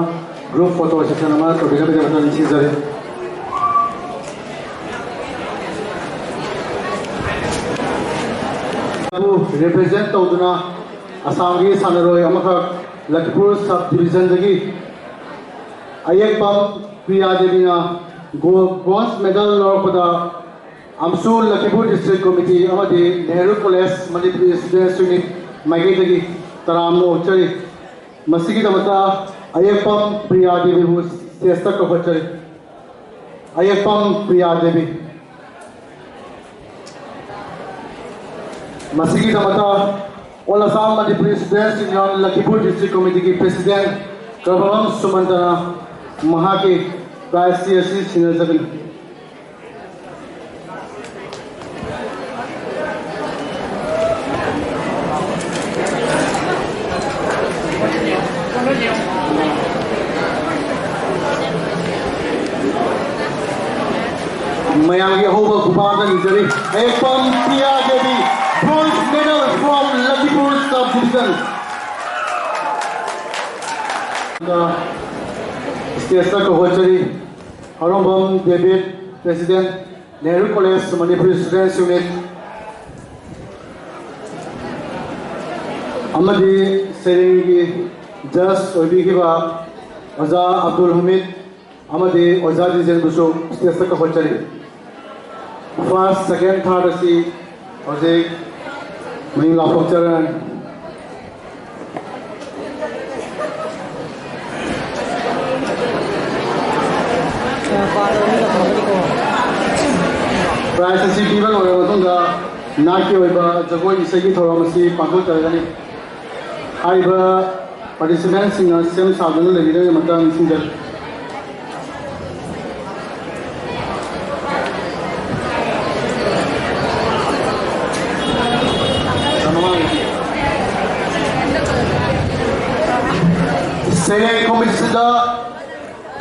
group photo session ꯑꯃ ꯇꯧꯕꯤꯅꯕꯒꯤꯗꯃꯛꯇ ꯅꯤꯡꯁꯤꯡꯖꯔꯤ꯫ ꯕꯨ represent ꯇꯧꯗꯨꯅ ꯑꯁꯥꯝꯒꯤ ꯁꯥꯟꯅꯔꯣꯏ ꯑꯃꯈꯛ ꯂꯈꯤꯄꯨꯔ sub divisionꯗꯒꯤ ꯑꯌꯦꯛꯄꯝ Priya ꯗꯦꯕꯤꯅ gold, bronze medal ꯂꯧꯔꯛꯄꯗ ꯑꯝꯁꯨ ꯂꯈꯤꯄꯨꯔ District Committee ꯑꯃꯗꯤ Nehru College Manipuri Students Union ꯃꯥꯏꯀꯩꯗꯒꯤ ꯇꯔꯥꯝꯅ ꯑꯣꯛꯆꯔꯤ꯫ ꯃꯁꯤꯒꯤꯗꯃꯛꯇ ꯑꯌꯦꯛꯄꯝ Priya ꯗꯦꯕꯤꯕꯨ ꯁ꯭ꯇꯦꯖꯇ ꯀꯧꯈꯠꯆꯔꯤ꯫ ꯑꯌꯦꯛꯄꯝ Priya Devi. ꯃꯁꯤꯒꯤꯗꯃꯛꯇ All Assam Manipuri Students Union ꯂꯈꯤꯄꯨꯔ District Committeeꯒꯤ President ꯀꯔꯕꯝ ꯁꯨꯃꯟꯇꯅ ꯃꯍꯥꯛꯀꯤ prize ꯑꯁꯤ ꯁꯤꯟꯅꯖꯒꯅꯤ꯫ ꯃꯌꯥꯝꯒꯤ ꯑꯍꯧꯕ ꯈꯨꯄꯥꯛꯇ ꯅꯤꯖꯔꯤ꯫ ꯑꯌꯦꯛꯄꯝ Priya Devi, bronze medal from Lakhipur sub division꯫ Stageꯇ ꯀꯧꯈꯠꯆꯔꯤ꯫ ꯑꯔꯣꯝꯕꯝ ꯗꯦꯕꯤꯠ, President, Nehru College Manipuri Students Unit, ꯑꯃꯗꯤ ꯁꯩꯔꯦꯡꯒꯤ judge ꯑꯣꯏꯕꯤꯈꯤꯕ ꯑꯣꯖꯥ ꯑꯕꯗꯨꯜ ꯍꯃꯤꯗ ꯑꯃꯗꯤ ꯑꯣꯖꯥ ꯗꯤꯖꯦꯟꯕꯨꯁꯨ stageꯇ ꯀꯧꯈꯠꯆꯔꯤ꯫ First, second, third ꯑꯁꯤ ꯍꯧꯖꯤꯛ ꯃꯅꯤꯡ ꯂꯥꯎꯊꯣꯛꯆꯔꯅꯤ꯫ Prize ꯑꯁꯤ ꯄꯤꯕ ꯂꯣꯏꯔꯕ ꯃꯇꯨꯡꯗ ꯅꯥꯠꯀꯤ ꯑꯣꯏꯕ ꯖꯒꯣꯏ ꯏꯁꯩꯒꯤ ꯊꯧꯔꯝ ꯑꯁꯤ ꯄꯥꯡꯊꯣꯛꯆꯔꯒꯅꯤ꯫ ꯍꯥꯏꯔꯤꯕ participantꯁꯤꯡꯅ ꯁꯦꯝ ꯁꯥꯗꯨꯅ ꯂꯩꯕꯤꯔꯒ ꯃꯇꯥꯡ ꯅꯤꯡꯁꯤꯡꯖꯔꯤ꯫ ꯁꯩꯔꯦꯡ competitionꯗ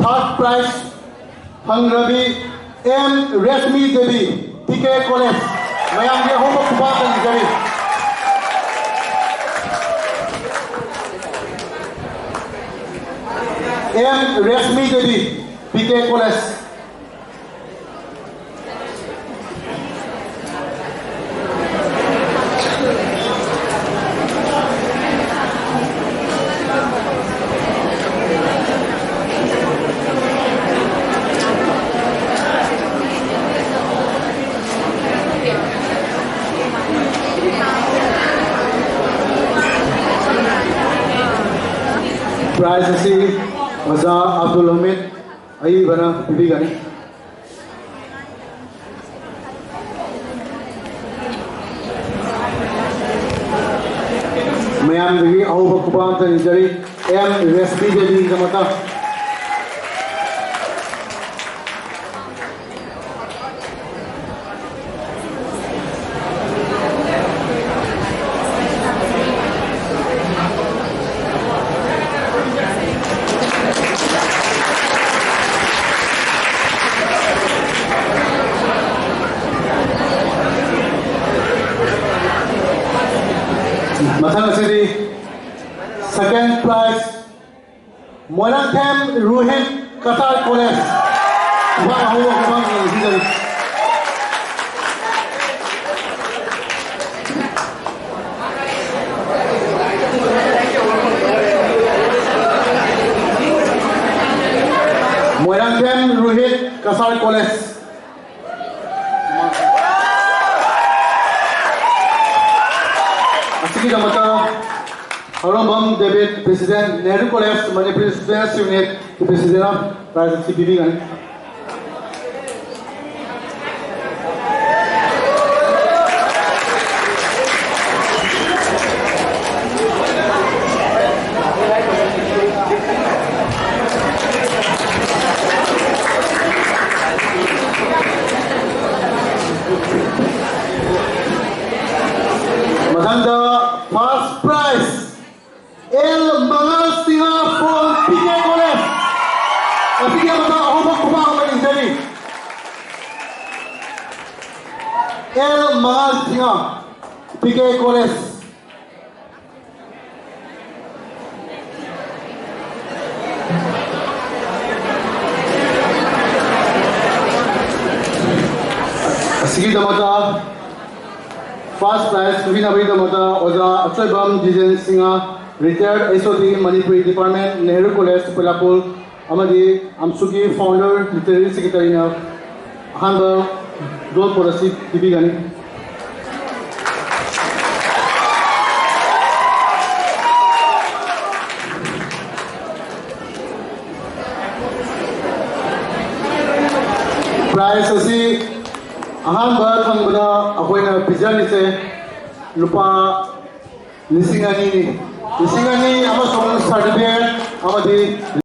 third prize ꯐꯪꯈ꯭ꯔꯕꯤ M Reshmi Devi, P K college. ꯃꯌꯥꯝꯒꯤ ꯑꯍꯧꯕ ꯈꯨꯄꯥꯛ ꯀꯟꯖꯔꯤ꯫ M Reshmi Devi, P K college. Prize ꯑꯁꯤ ꯑꯣꯖꯥ ꯑꯕꯗꯨꯜ ꯍꯃꯤꯗ ꯑꯏꯕꯅ ꯄꯤꯕꯤꯒꯅꯤ꯫ ꯃꯌꯥꯝꯗꯒꯤ ꯑꯍꯧꯕ ꯈꯨꯕꯥꯛ ꯑꯝꯇ ꯅꯤꯖꯔꯤ, ꯑꯦꯝ ꯔꯦꯁꯃꯤ ꯗꯦꯕꯤꯒꯤꯗꯃꯛꯇ꯫ ꯃꯊꯪ ꯑꯁꯤꯗꯤ second prize, ꯃꯣꯏꯔꯥꯡꯊꯦꯝ ꯔꯣꯍꯤꯠ, ꯀꯇꯥꯔ ꯀꯣꯂꯦꯖ꯫ ꯈꯨꯕꯥꯛ ꯑꯍꯧꯕ ꯈꯨꯕꯥꯛ ꯌꯦꯡꯁꯤꯟꯖꯔꯤ꯫ ꯃꯣꯏꯔꯥꯡꯊꯦꯝ ꯔꯣꯍꯤꯠ, ꯀꯇꯥꯔ ꯀꯣꯂꯦꯖ꯫ ꯑꯁꯤꯒꯤꯗꯃꯛꯇ ꯍꯧꯔꯝꯕꯝ ꯗꯦꯕꯤꯠ, president, Nehru college Manipuri Students Unit ꯀꯤ president ꯅ prize ꯑꯁꯤ ꯄꯤꯕꯤꯒꯅꯤ꯫ ꯃꯊꯪꯗ first prize, L Mangal Singh from P K college. ꯑꯁꯤꯒꯤ ꯑꯃꯗ ꯑꯍꯧꯕ ꯈꯨꯕꯥꯛ ꯑꯃ ꯅꯤꯖꯔꯤ꯫ L Mangal Singh, P K college. ꯑꯁꯤꯒꯤꯗꯃꯛꯇ first prize ꯈꯨꯕꯤꯅꯕꯒꯤꯗꯃꯛꯇ ꯑꯣꯖꯥ ꯑꯆꯣꯏꯕꯝ ꯖꯤꯖꯦꯟ Singh, retired H O D, Manipuri Department, Nehru College, Phelapul, ꯑꯃꯗꯤ ꯑꯝꯁꯨꯒꯤ founder literary secretary ꯅ ꯑꯍꯥꯟꯕ gold pole ꯑꯁꯤ ꯄꯤꯕꯤꯒꯅꯤ꯫ ꯄ꯭ꯔꯥꯏꯖ ꯑꯁꯤ ꯑꯍꯥꯟꯕ ꯊꯪꯕꯗ ꯑꯩꯈꯣꯏꯅ ꯄꯤꯖꯔꯤꯁꯦ ꯂꯨꯄꯥ ꯂꯤꯁꯤꯡ ꯑꯅꯤꯅꯤ꯫ ꯂꯤꯁꯤꯡ ꯑꯅꯤ ꯑꯃꯁꯨꯡ ꯁꯥꯔꯇꯤꯐꯤꯀꯦꯠ ꯑꯃꯗꯤ